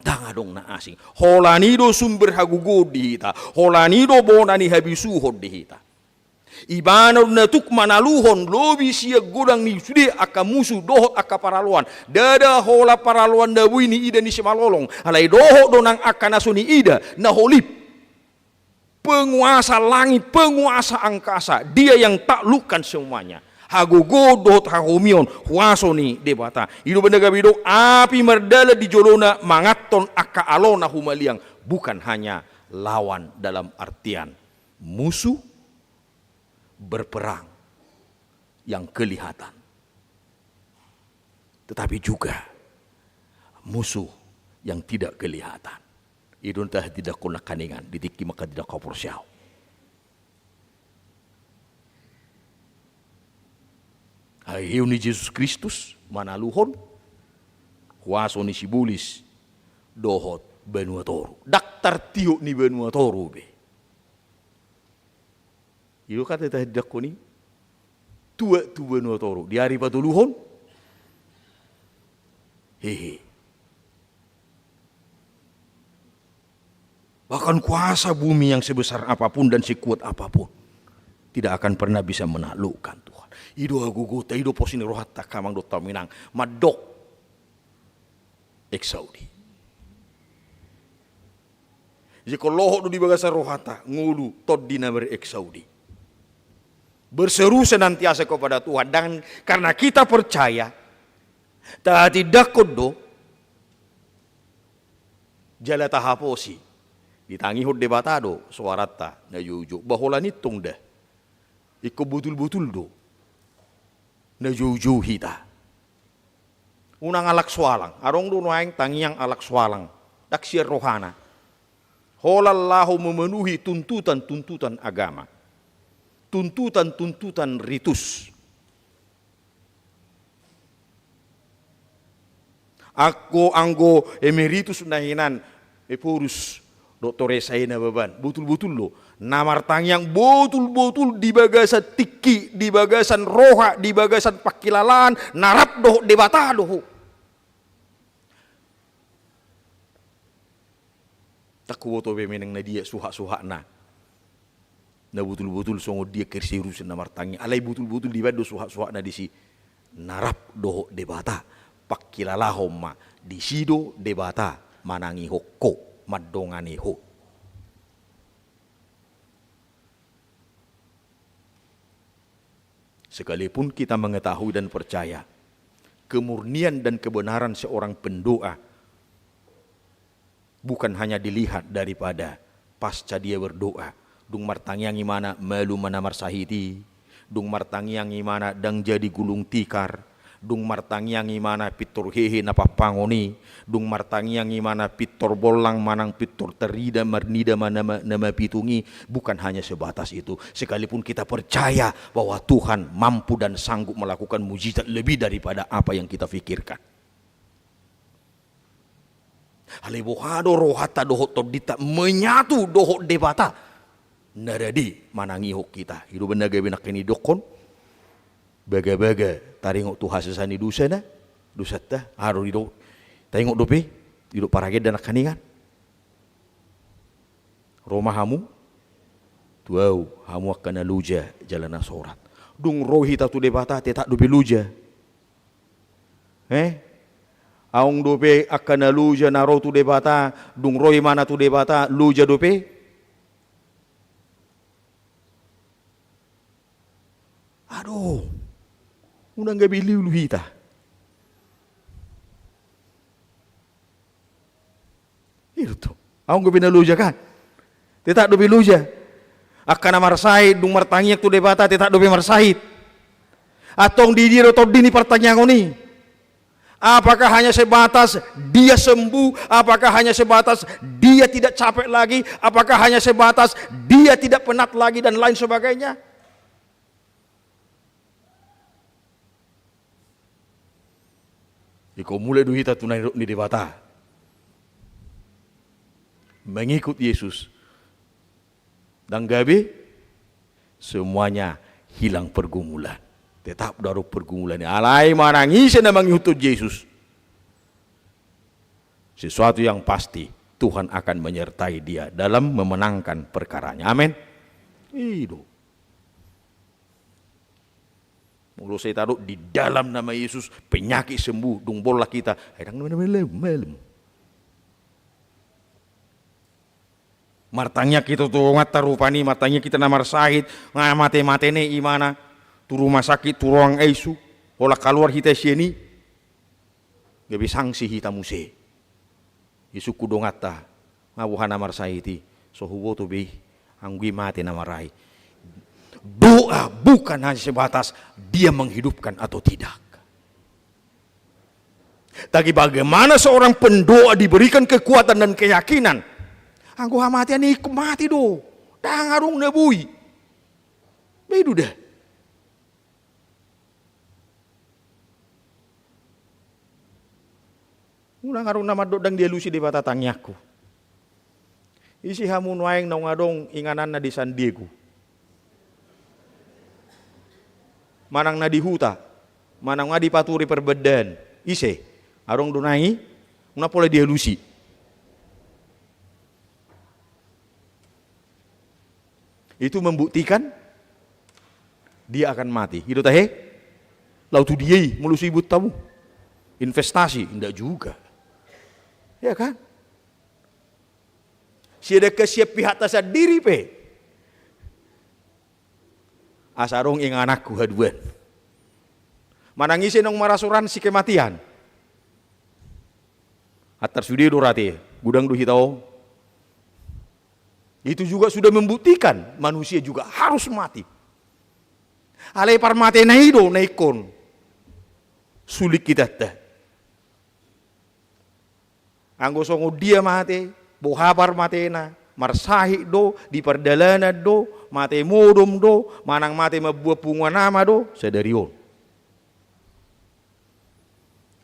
Ndang adong na asing. Holan i do sumber hagogoon di hita. Holan i do bona ni habisuhon di hita. Ibana do na tuk manaluhon lobi sian godang ni sude angka musu dohot angka paraloan. Ndada holan paraloan na boi niida ni simalolong. Alai dohot do nang angka na so niida, na holip. Penguasa langit, penguasa angkasa, Dia yang taklukkan semuanya. Hagogoon dohot hahomion, huaso ni Debata. I do umbahen na gabe didok, api mardalan di jolona manganhon angka alo na humaliang. Bukan hanya lawan dalam artian musuh berperang yang kelihatan, tetapi juga musuh yang tidak kelihatan. I do na tahatindangkon nangkiningan di tingki manghatindangkon haporseaon. Haheheon ni Jesus Kristus manaluhon huaso ni sibolis dohot banua toru. Ndang tartiop ni banua toru be. I do hata tahatindangkon i, tuat tu banua toru di ari patoluhon. Hehe. Bahkan kuasa bumi yang sebesar apapun dan sekuat apapun tidak akan pernah bisa menaklukkan Tuhan. I do hagogoonta, i do pos ni rohanta angka amang dohot inang. Mandok exaudi. Jadi ingkon lohot do di bagasan rohanta ngolu tondi na ber-exaudi. Berseru senantiasa kepada Tuhan. Dan karena kita percaya, tahatindangkon do, jala tahaposi. Ditangihon Debata do soaranta na joujou. Ba holan i tong da. Ingkon botul-botul do na joujou hita. Unang halak soalang, adong do nuaeng tangiang halak soalang, ndang sian rohana. Holan laho memenuhi tuntutan-tuntutan agama. Tuntutan-tuntutan ritus. Anggo, anggo emeritus na hinan Ephorus, Doktor Esa i na baban, botul-botul do. Na martangiang botul-botul di bagasan tingki, di bagasan roha, di bagasan pangkilalaan, na rap dohot Debata do ho. Ndang huboto be manang na dia suhak-suhakna. Na botul-botul songon dia kerseriusan na martangiang. Alai botul-botul dibaen do suhak-suhakna disi. Na rap dohot Debata. Pangkilalahon ma disi do Debata manangihon ho, mandongani ho. Sekalipun kita mengetahui dan percaya, kemurnian dan kebenaran seorang pendoa bukan hanya dilihat daripada pasca dia berdoa. Dung martangiang ibana, malum ma na marsahit i. Dung martangiang ibana, ndang jadi gulung tikar. Dung martangiang ibana, pintor hehe na pampangon i. Dung martangiang ibana, pintor bollang manang pintor tarida, marnida ma na ma-, na mapitung i. Bukan hanya sebatas itu. Sekalipun kita percaya bahwa Tuhan mampu dan sanggup melakukan mujizat lebih daripada apa yang kita pikirkan. Alai boha do rohanta dohot tondinta menyatu dohot Debata na dadi manangihon hita. I do umbahen na gabe nangkin didokkon, bagabaga taringot tu hasesaan ni dosana, dosanta, aha do didok, taringot dope, didok parage da nangkiningan. Ro ma hamu tu Ahu, hamu angka na loja jala na sorat. Dung ro hita tu Debata, tetap dope loja. Eh? Adong dope angka na loja na ro tu Debata, dung ro ibana tu Debata, loja dope? Adong. Unang gabe lilu hita. I do tutu. Adong dope na loja kan? Tetap dope loja. Angka na marsahit, dung martangiang tu Debata, tetap dope marsahit. Antong di dia do tondi ni partangiangon i? Apakah hanya sebatas dia sembuh? Apakah hanya sebatas dia tidak capek lagi? Apakah hanya sebatas dia tidak penat lagi dan lain sebagainya? Ingkon mulak do hita tu na nidok ni Debata. Mengikut Yesus. Ndang gabe, semuanya hilang pergumulan. Tetap do adong pergumulan. Alai manang ise na mangihuthon Jesus, sesuatu yang pasti, Tuhan akan menyertai dia dalam memenangkan perkaranya. Amin. I do. Molo sai tadok di dalam nama Yesus, penyakit sembuh, dung bolak hita, ai ndang na malem, malem. Martangiang hita tu Tuhanta rupani, martangiang hita na marsahit, nga mate-mate ne imana, tu rumah sakit, tu ruang I C U, holan kaluar hita sian i, gabe sanksi hita muse. Isungkun donganta, nga boha na marsahit i, so huboto be i, anggo i mate na marai. Doa bukan hanya sebatas dia menghidupkan atau tidak. Tapi bagaimana seorang pendoa diberikan kekuatan dan keyakinan. Anggo hamatean i ingkon mate do. Ndang adong na boi. Be i do da. Unang adong na mandok ndang dialusi Debata tangiangku. Ise hamu nuaeng naung adong ingananna di San Diego? Manang na di huta, manang na di paturi perbedaan. Ise? Adong do nai? Unang pola dialusi. Itu membuktikan dia akan mati. I do tahe? Laho tu dia i, molo so iboto hamu? Investasi? Ndak juga. Ya kan? Siadakka sian pihakta sandiri pe. Asa adong ingananku haduan. Manang ise naung marasuransi kematian. Antar sude do rate, godang do hita on. Itu juga sudah membuktikan manusia juga harus mati. Alai parmatena i do na ingkon sulik hita. Anggo songon dia mate, boha parmatena, marsahit do, di pardalanan do, mate modom do, manang mate mambuat punguan ama do, sadari on.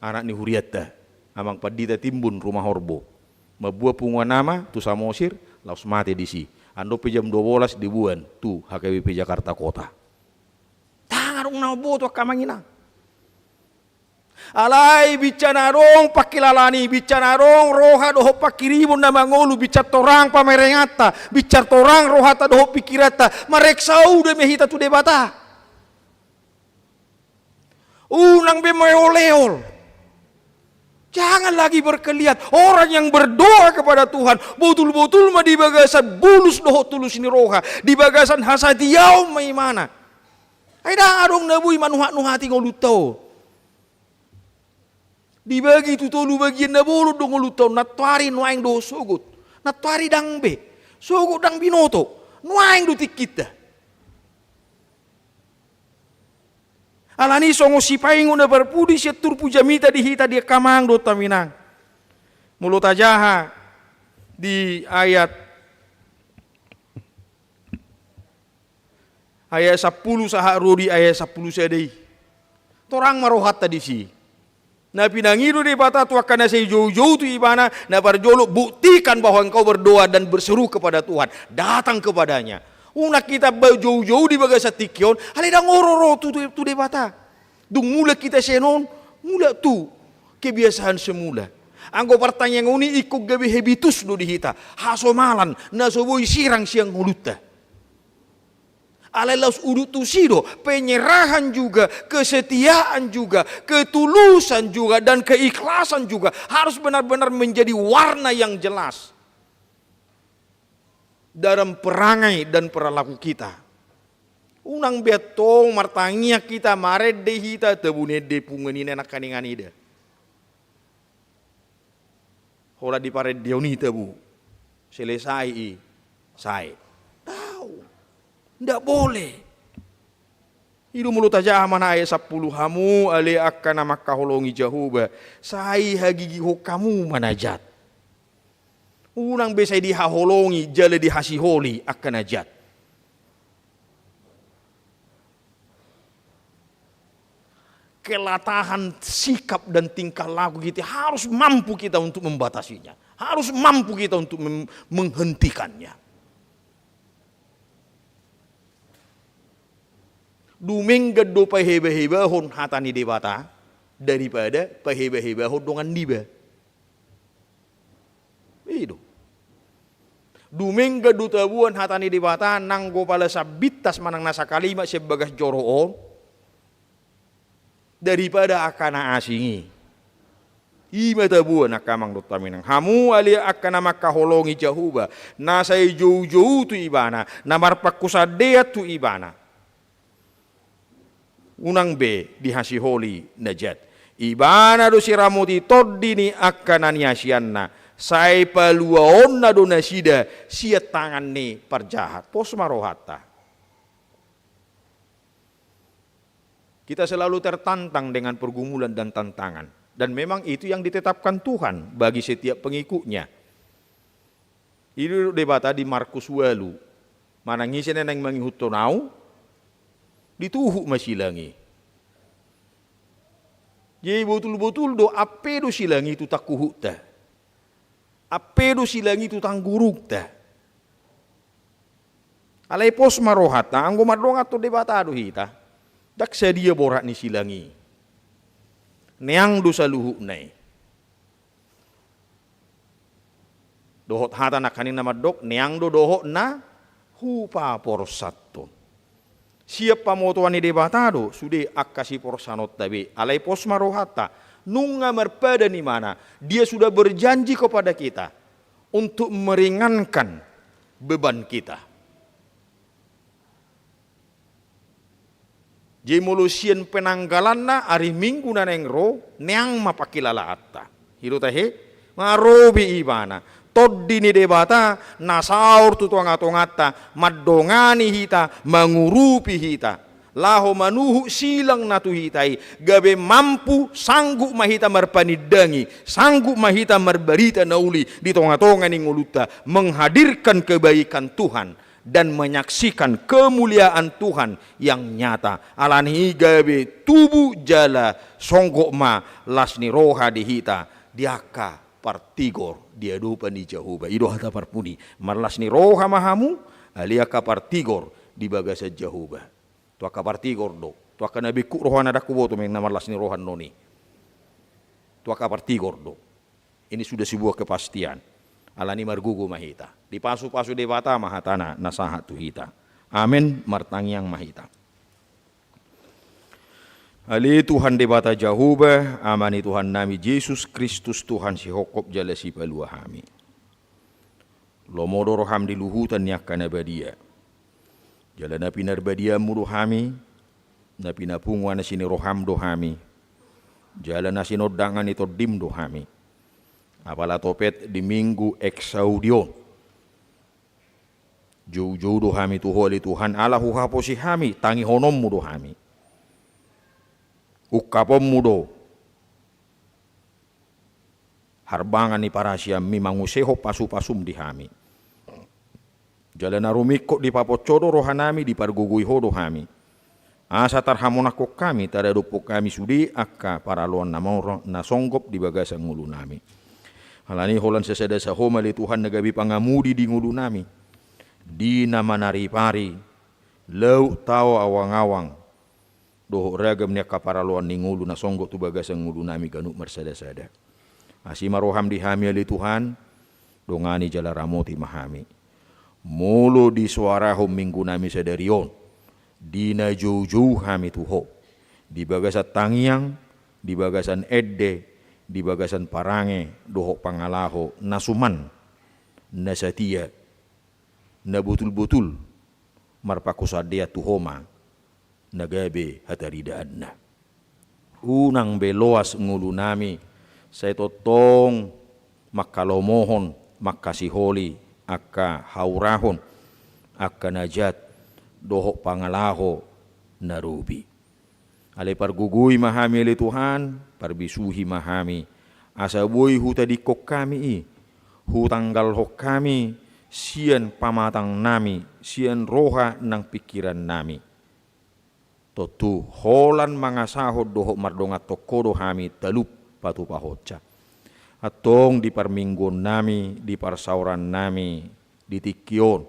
Anak ni hurianta, Amang Pandita Timbun Rumahorbo. Mambuat punguan ama tu Samosir, laos mate disi. Andorang pe jam dua bolas diboan tu H K B P Jakarta Kota. Ndang adong na mamboto angka amang inang. Alai binsana adong pangkilalaan i, binsana adong roha dohot pangkirimon na mangolu, binsar torang pamerenganta, binsar torang rohanta dohot pingkiranta, mareksa uda ma hita tu Debata. Unang be meol-eol. Jangan lagi berkelihat. Orang yang berdoa kepada Tuhan, botul-botul ma di bagasan bulus dohot tulus ni roha, di bagasan hasatiaon ma imana. Ai ndang adong na boi manuhat-nuhati ngolunta on. Dibagi tu tolu bagian na bolon do ngolunta on, nantoari nuaeng dohot sogot. Nantoari ndang be. Sogot ndang binoto. Nuaeng do tingkinta. Alani songon sipaingot na parpudi sian turpuk jamita di hita di angka amang dohot hamu inang. Molo tajaha di ayat Ayat sampulu sahat ro di ayat sampulu sada i. Torang ma rohanta disi. Na pinangido Debata tu angka na sai jou-jou tu ibana, na parjolo buktikan bahwa engkau berdoa dan berseru kepada Tuhan. Datang kepada-Nya. Unang hita ba-, jou-jou di bagasan tingki on, alai ndang ro-ro tu, tu, tu Debata. Dung mulak hita sian on, mulak tu kebiasaan semula. Anggo partangiangan i ingkon gabe habitus do di hita, hasomalan, na so boi sirang sian ngolunta. Alai laos udut tusi do, penyerahan juga, kesetiaan juga, ketulusan juga, dan keikhlasan juga harus benar-benar menjadi warna yang jelas dalam perangai dan perilaku kita. Unang be antong martangiang hita, marende hita, tabu ni ende punguan i na nangkaningan i da. Holan di parendeon i tabu. Selesai i. Sae. Dao. Ndak boleh. I do molo tajaha ma na ayat sampulu, hamu ale angka na mangkaholongi Jahowa, sai hagigihon hamu ma na jat. Unang be sai dihaholongi jala dihasiholi angka na jat. Kelatahan sikap dan tingkah laku kita harus mampu kita untuk membatasinya. Harus mampu kita untuk mem-, menghentikannya. Dumenggan do pahebahebahon hata ni Debata daripada pahebahebahon dongan niba. I do. Dumenggan do tabuan hata ni Debata nanggo pala sambintas manang na sakalimat sian bagas joro on. daripada angka na asing i. I ma taboan angka amang dohot inang. Hamu ale angka na mangkaholongi Jahowa, na sai joujou tu Ibana, na marpangkusandeian tu Ibana, unang be dihasiholi na jat. Ibana do siramoti tondi ni angka na niasianna, sai paluaonna do nasida sian tangan ni parjahat. Pos ma rohanta. Kita selalu tertantang dengan pergumulan dan tantangan. Dan memang itu yang ditetapkan Tuhan bagi setiap pengikutnya. I do didok Debata di Markus ualu, manang ise na naeng mangihuthon Ahu, dituhuk ma silang i. Jadi botul-botul do, ampe do silang i tu tangkuhukta. Ampe do silang i tu tanggurungta. Alai pos ma rohanta, anggo mardongan tu Debata do hita, ndang sadia borat ni silang i. Neang do saluhutna i. Dohot hata nangkaning na mandok, neang do dohot na hupaporsanhon. Sian pamotoan ni Debata do sude angka siporsanonta be, alai pos ma rohanta, nunga marpadan Ibana, Dia sudah berjanji kepada kita untuk meringankan beban kita. Jadi molo sian penanggalanna ari Minggu na naeng ro, neang ma pangkilalaanta. I do tahe, nga ro be Ibana. Tondi ni Debata na saor tu tonga-tonganta, mandongani hita, mangurupi hita. Laho manuhuk silang na tu hita i, gabe mampu, sanggup ma hita marpanindangi, sanggup ma hita marbarita na uli di tonga-tonga ni ngolunta, menghadirkan kebaikan Tuhan dan menyaksikan kemuliaan Tuhan yang nyata. Alani i gabe tubu jala songgop ma las ni roha di hita di angka partigor di adopan ni Jahowa. I do hata parpudi, marlas ni roha ma hamu, ale angka partigor di bagasan Jahowa. Tu angka partigor do, tu angka na bingkuk rohana, ndang huboto memang na marlas ni roha annon i. Tu angka partigor do. Ini sudah sebuah kepastian. Alani i margogo ma hita. Dipasu-pasu Debata ma hatana na sahat tu hita. Amen. Martangiang ma hita. Ale Tuhan Debata Jahowa, Ama ni Tuhannami Jesus Kristus, Tuhan sihophop jala sipalua hami. Lomo do roham di luhutan ni angka na badia. Jala na pinarbadiamu do hami, na pinapungu ansi ni roham do hami, jala na sinondangna ni tondim do hami. Apala topet di Minggu Exaudi on, joujou do hami tu Ho ale Tuhan, ala huhaposi hami tangihononmu do hami. Ungkaponmu do harbangan ni parasianmi mangusehon pasu-pasum di hami. Jala na rumingkot dipaponso do rohanami, dipargogoi Ho do hami. Asa tarhamonanghon hami, tadadophon hami sude angka paraloan na maro na songgop di bagasan ngolunami. Alani i holan sasada saho ma ale Tuhan na gabe pangamudi di ngolunami, di na manaripari, laut, tao, awang-awang, dohot ragam ni angka paraloan ni ngolu na songgop tu bagasan ngolunami ganup marsada-sada. Asi ma roham di hami ale Tuhan, dongani jala ramoti ma hami. Molo disoarahon Minggunami sadari on, di na joujou hami tu Ho, di bagasan tangiang, di bagasan ende, di bagasan parange dohot pangalaho na suman, na satia, na botul-botul marpangkusandeian tu Ho ma na gabe hataridaanna. Unang be loas ngolunami, sai tongtong mangkalomohon, mangkasiholi angka haurahon, angka na jat dohot pangalaho na robi. Alai pargogoi ma hami ale Tuhan, parbisuhi ma hami, asa boi hutadingkon hami i, hutanggalhon hami sian pamatangnami, sian roha nang pingkirannami. Tontu holan mangasahon dohot mardonganhon Ho do hami talup patupahonsa. Antong di parmingguonnami, di parsaorannami di tingki on,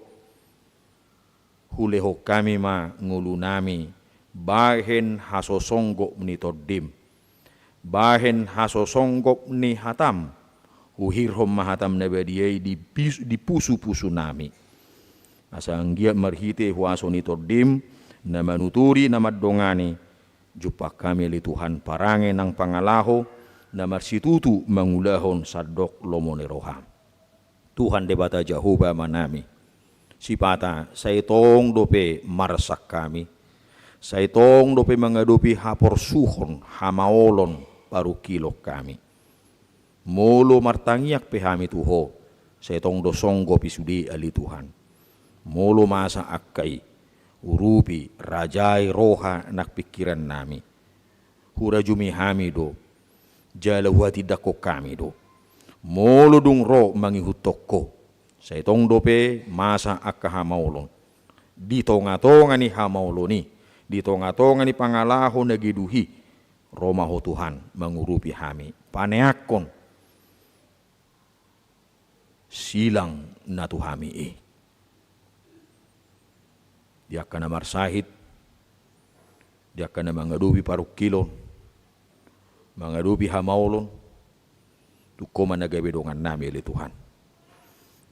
hulehon hami ma ngolunami bahen hasosonggop ni tondim, bahen hasosonggop ni hatam. Huhirhon ma hatam na badia i di pis-, di pusu-pusunami, asa anggiat marhite huaso ni tondim na manuturi, na mandongani, Jumpang hami ale Tuhan parange nang pangalaho na marsitutu mangulahon sandok lomo ni roha. Tuhan Debata Jahowa Amanami, sipata sai tong dope marsak hami, sai tong dope mangadopi haporsuhon, hamaolon, parungkilon hami. Molo martangiang pe hami tu Ho, sai tong do songgop i sude ale Tuhan. Molo masa angka i, urupi, rajai roha nang pingkirannami. Hurajumi hami do, jala huhatindangkon hami do. Molo dung ro mangihuthon Ho, sai tong dope masa angka hamaolon. Di tongatonga ni hamaolon i, di tongatonga ni pangalaho na geduhi, ro ma Ho Tuhan mangurupi hami, paneangkon silang na tu hami i. Di angka na marsahit, di angka na mangadopi parungkilon, mangadopi hamaolon, tung Ho ma na gabe dongannami ale Tuhan.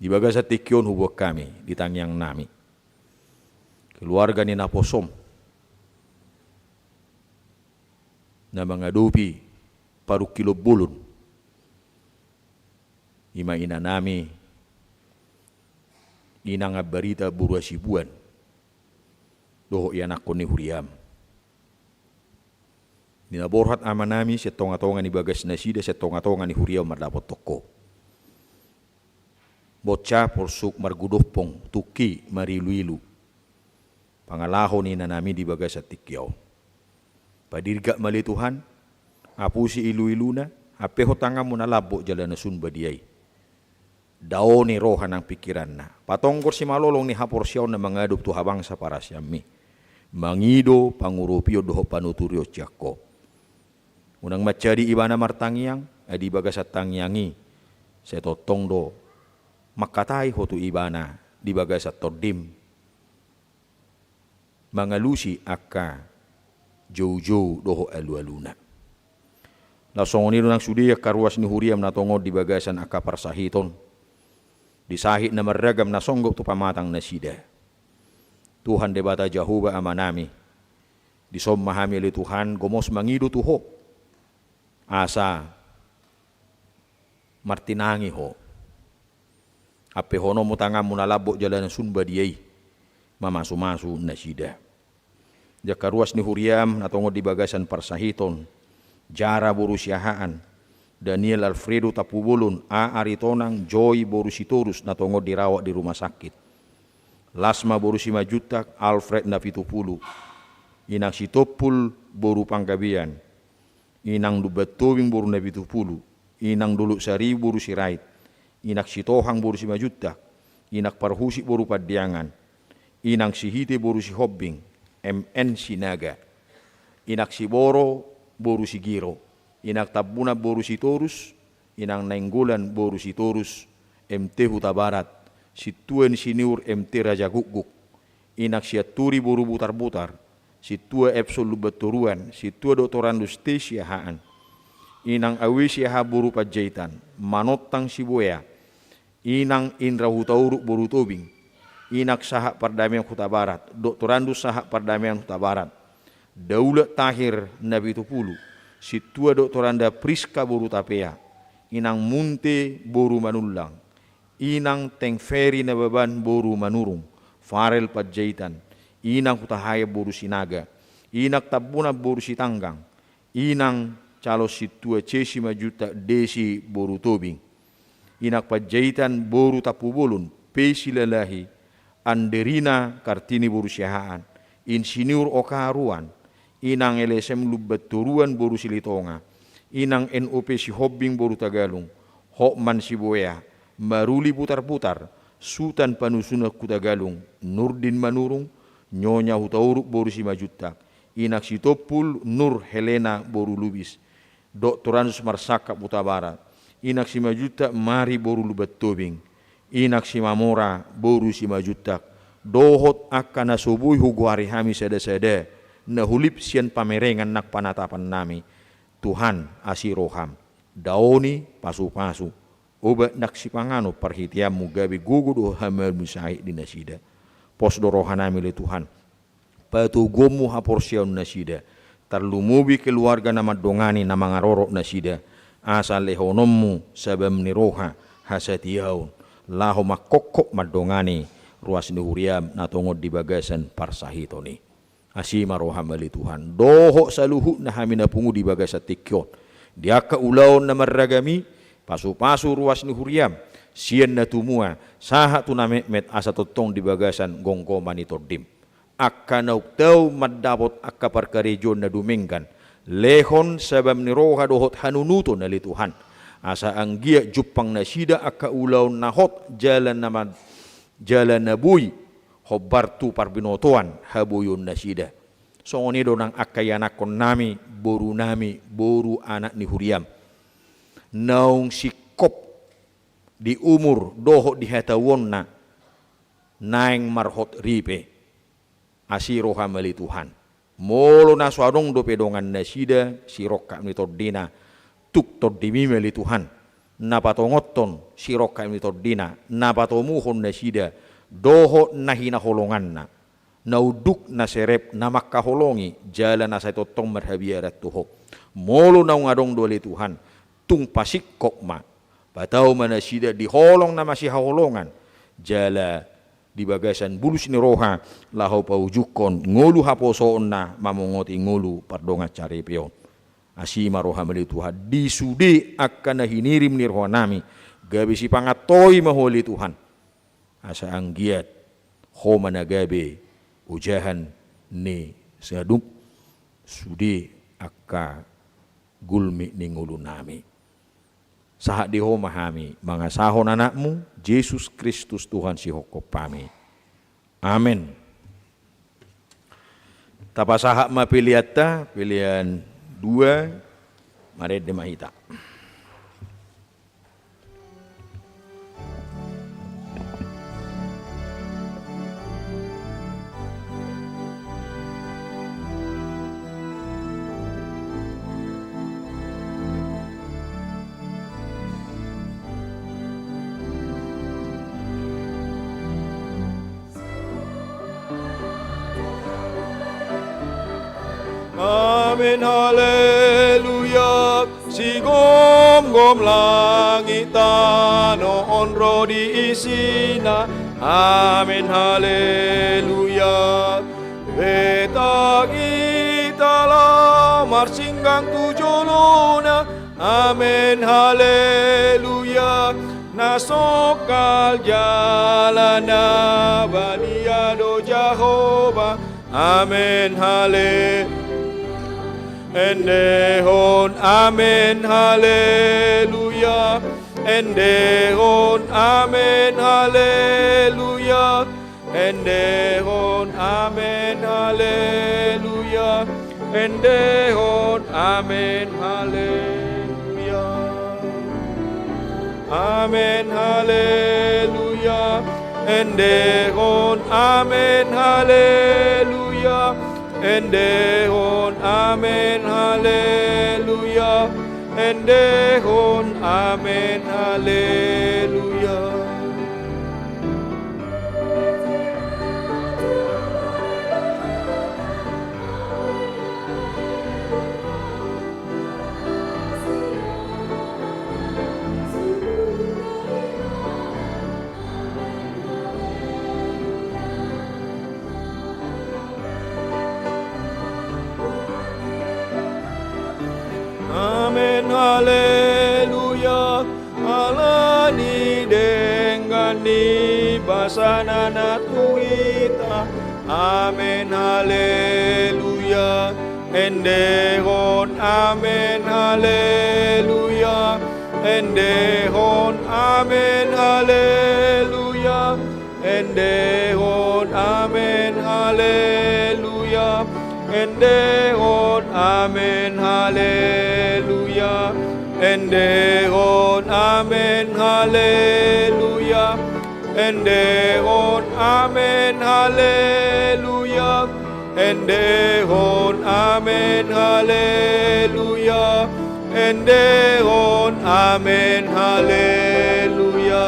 Di bagasan tingki on huboan hami di tangiangnami keluarga ni naposom na mangadopi parungkilon bolon, i ma inanami, inang Ambarita boru Hasibuan, dohot ianakhon ni huriam. Di na borhat amanami sian tongatonga ni bagas nasida, sian tongatonga ni huria on mandapothon Ho. Bonsa porsuk margodompong, tungki mariluilu pangalaho ni inanami di bagasan tingki on. Padirgak ma ale Tuhan, apusi iluiluna, ampehon tanganmu na lambok jala na sun badia i. Daoni roha nang pingkiranna, patonggor simalolong ni haporseaonna mangadop tu habangsa parasianmi, mangido pangurupion dohot panuturion sian Ho. Unang mansadi ibana martangiang, ai di bagasan tangiang i sai tongtong do mangkatai Ho tu ibana di bagasan tondim, mangalusi angka joujou dohot alualuna. Laos songon i do nang sude angka ruas ni huriam na tongon di bagasan angka parsahiton, di sahit na marragam na songgop tu pamatang nasida. Tuhan Debata Jahowa Amanami, dison ma hami ale Tuhan gomos mangido tu Ho, asa martinangi Ho, ampehononmu tanganmu na lambok jala na sun badia i mamasumasu nasida. Di angka ruas ni huriam na tongon di bagasan parsahiton, Jara boru Siahaan, Daniel Alfredo Tampubolon, A Aritonang, Joy boru Sitorus na tongon dirawat di rumah sakit, Lasma boru Simanjuntak, Alfred Napitupulu, inang Sitompul boru Panggabean, inang Lumban Tobing boru Napitupulu, inang Dolok Saribu boru Sirait, inang Sitohang boru Simanjuntak, inang Parhusip boru Pandiangan, inang Sihite boru Sihombing, M N Sinaga, inang Siboro boru Sigiro, inang Tambunan boru Sitorus, inang Nainggolan boru Sitorus, M T Hutabarat, sintua ni Siniur M T Rajagukguk, inang Sianturi boru Butarbutar, sintua Epson Lumban Toruan, sintua Doktorandus T Siahaan, inang Awe Siahaan boru Panjaitan, Manontang Sibuea, inang Indra Hutauruk boru Tobing, inang Sahat Pardamaian Hutabarat, Doktorandus Sahat Pardamaian Hutabarat, Daulat Tahir Napitupulu, sintua Doktoranda Priska boru Tapea, inang Munte boru Manullang, inang Tengferi Nababan boru Manurung, Farel Panjaitan, inang Hutahaean boru Sinaga, inang Tambunan boru Sitanggang, inang calon sintua C Simanjuntak Desi boru Tobing, inang Panjaitan boru Tampubolon P Silalahi, Anderina Kartini boru Siahaan, Insinyur Oka Aruan, inang L S M Lumban Toruan boru Silitonga, inang N O P Sihombing boru Tagalung, Hotman Sibuea, Maruli Butarbutar, Sutan Panusunan Hutagalung, Nurdin Manurung, Nyonya Hutauruk boru Simanjuntak, inang Sitompul Nur Helena boru Lubis, Doktorandus Marsangkap Hutabarat, inang Simanjuntak Mari boru Lumban Tobing, inang Simamora boru Simanjuntak, dohot angka na so boi hugoari hami sadasada na hulip sian pamerengan nang panatapannami. Tuhan, asi roham, daoni, pasupasu, obat nang sipanganon parhiteanmu gabe gogo do hamaolonmu sahit di nasida. Pos do rohanami ale Tuhan, patoguonmu haporseaon nasida, tarlumobi keluarga na mandongani na mangarorot nasida, asa lehononmu sabam ni roha hasatiaon, laho mangkophop mandongani ruas ni huriam na tongon di bagasan parsahiton i. Asi ma roham ale Tuhan, dohot saluhutna hami na pungu di bagasan tingki on. Di angka ulaon na marragam i, pasupasu ruas ni huriam, sian na tumua, sahat tu na metmet asa tongtong di bagasan gomgoman ni tondim. Angka naung tau mandapot angka parkarejoan na dumenggan, lehon sabam ni roha dohot hanunuton ale Tuhan. Asa anggiat jumpang nasida angka ulaon na hot jala na man-, jala na boi hombar tu parbinotoan haboion nasida. Songon i do nang angka ianakkon nami, boru nami, boru anak ni huriam. Naung singkop di umur dohot di hatauonna naeng marhot ripe. Asi roham ale Tuhan. Molo na so adong dope dongan nasida sirongkap ni tondina, tung tondimi ma ale Tuhan na patongothon sirongkap ni tondina, na patomuhon nasida dohot na hinaholonganna, na unduk na serep na mangkaholongi jala na sai tongtong marhabiaran tu Ho. Molo naung adong do ale Tuhan, tung pasingkop ma, patau ma nasida di holong na masihaholongan, jala di bagasan bulus ni roha, laho paujunghon ngolu haposoonna mamongoti ngolu pardongansaripeon. Asi ma roham ale Tuhan, di sude angka na hinirim ni roha nami, gabe sipangantoi ma Ho ale Tuhan. Asa anggiat Ho ma na gabe ojahan ni saluhut sude angka gulmit ni ngolu nami. Sahat di Ho ma hami mangasahon Anakmu, Jesus Kristus Tuhan sihophop nami. Amen. Tapasahat ma peleanta, pelean dua, marende ma hita. Amen, haleluya. Sigomgom langit tano on ro di isina. Amen, haleluya. Betang hita laho marsinggang tu jolona. Amen, haleluya. Na songkal jala na badia do Jahowa. Amen, hale-, endehon, amen, haleluya. Endehon, amen, haleluya. Endehon, amen, haleluya. Endehon, amen, haleluya. Amen, haleluya. Endehon, amen, haleluya. Endehon, amen, haleluya. Endehon, amen, haleluya. Amen, haleluya. Ala ni denggan ni basana na tu hita. Amen, haleluya. Endehon, amen, haleluya. Endehon, amen, haleluya. Endehon, amen, haleluya. Endehon, amen, haleluya. Endehon, amen, haleluya. Endehon, amen, haleluya. Endehon, amen, haleluya. Endehon, amen, haleluya.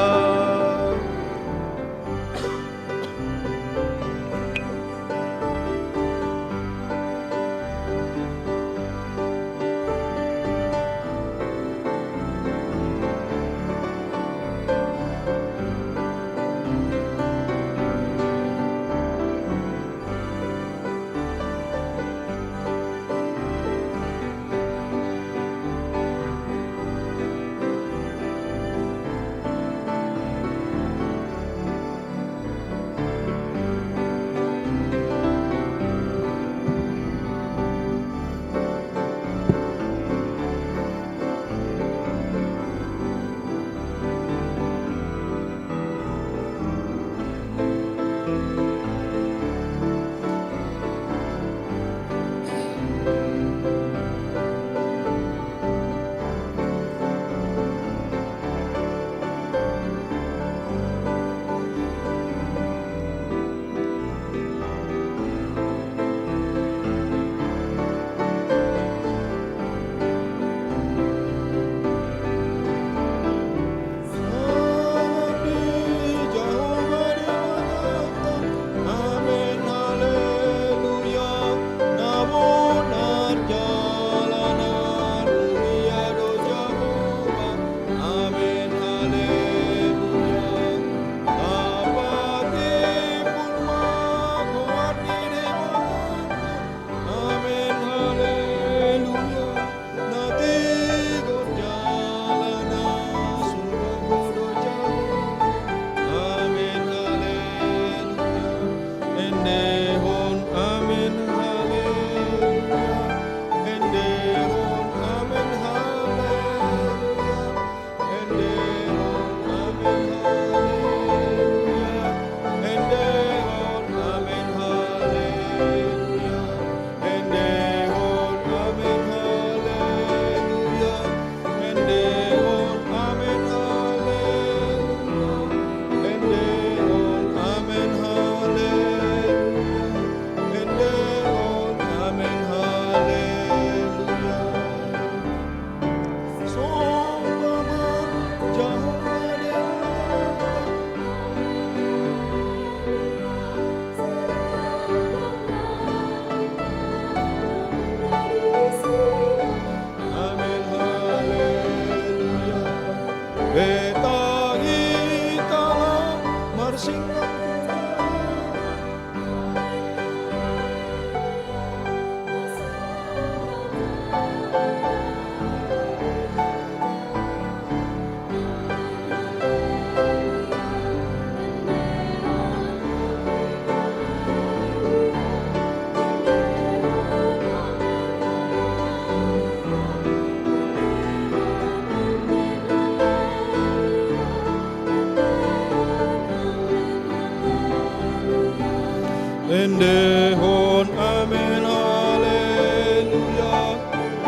Endehon amen, haleluya.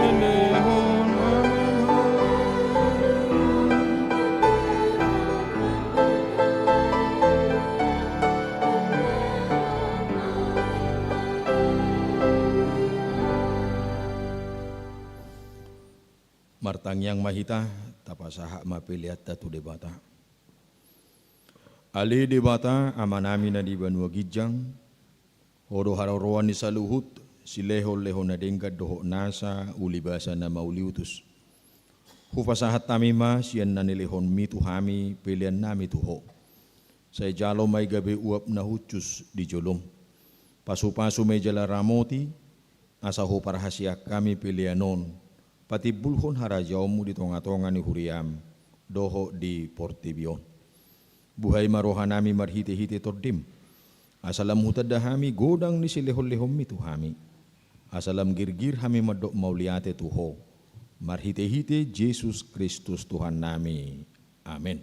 Endehon amen, haleluya. Martangiang ma hita, tapasahat ma peleanta tu Debata. Ale Debata, Amanami na di banua ginjang, Ho do haroroan ni saluhut silehonlehon na denggan dohot nasa ulibasa na mauliutus. Hupasahat hami ma sian na nilehonMi tu hami peleannami tu Ho. Sai jalo ma i gabe uap na hushus di joloM. Pasupasu ma i jala ramoti, asa huparhaseang hami pelean on patimbulhon harajaonMu di tongatonga ni huriaM dohot di portibi on. Buhai ma rohanami marhitehite TondiM, asa lam hutanda hami godang ni silehonlehonMi tu hami, asa lam girgir hami mandok mauliate tu Ho, marhitehite Jesus Kristus Tuhannami. Amen.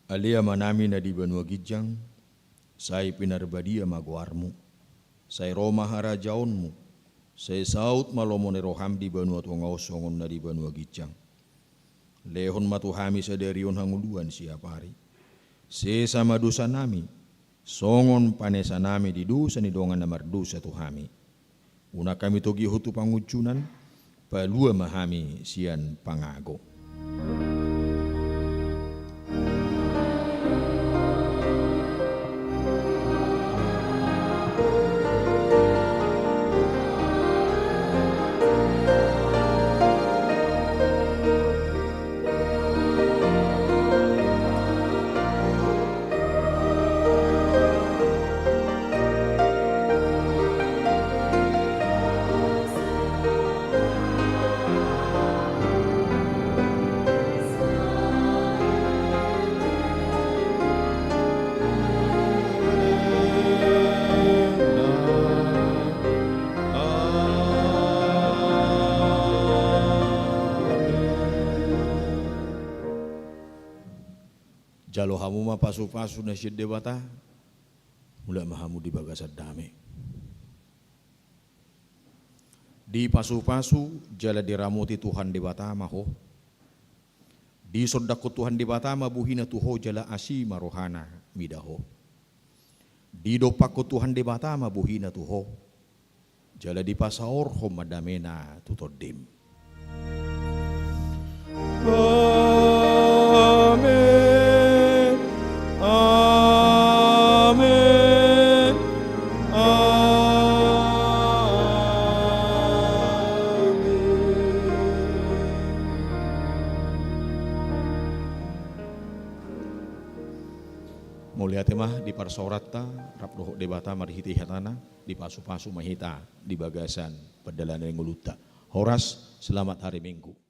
Ale Amanami na di banua ginjang, sai pinarbadia ma goarMu. Sai ro ma harajaonMu. Sai saut ma lomo ni rohaM di banua tonga on songon na di banua ginjang. Lehon ma tu hami sadari on hangoluan siapari. Sesa ma dosanami, songon panesanami di dosa ni dongan na mardosa tu hami. Unang hami togihon tu pangunjunan, palua ma hami sian pangago. Jalo hamu ma pasupasu na sian Debata, mulak ma hamu di bagasan dame. Dipasupasu jala diramoti Tuhan Debata ma ho. Disondangkon Tuhan Debata ma bohina tu ho jala asi ma rohana mida ho. Didompakkon Tuhan Debata ma bohina tu ho, jala dipasaorhon ma damena tu tondim. Amen. Amen. Amen. Mauliate ma di parsaoranta rap dohot Debata marhite hatana, dipasupasu ma hita di bagasan pardalanan ni ngolunta. Horas, selamat hari Minggu.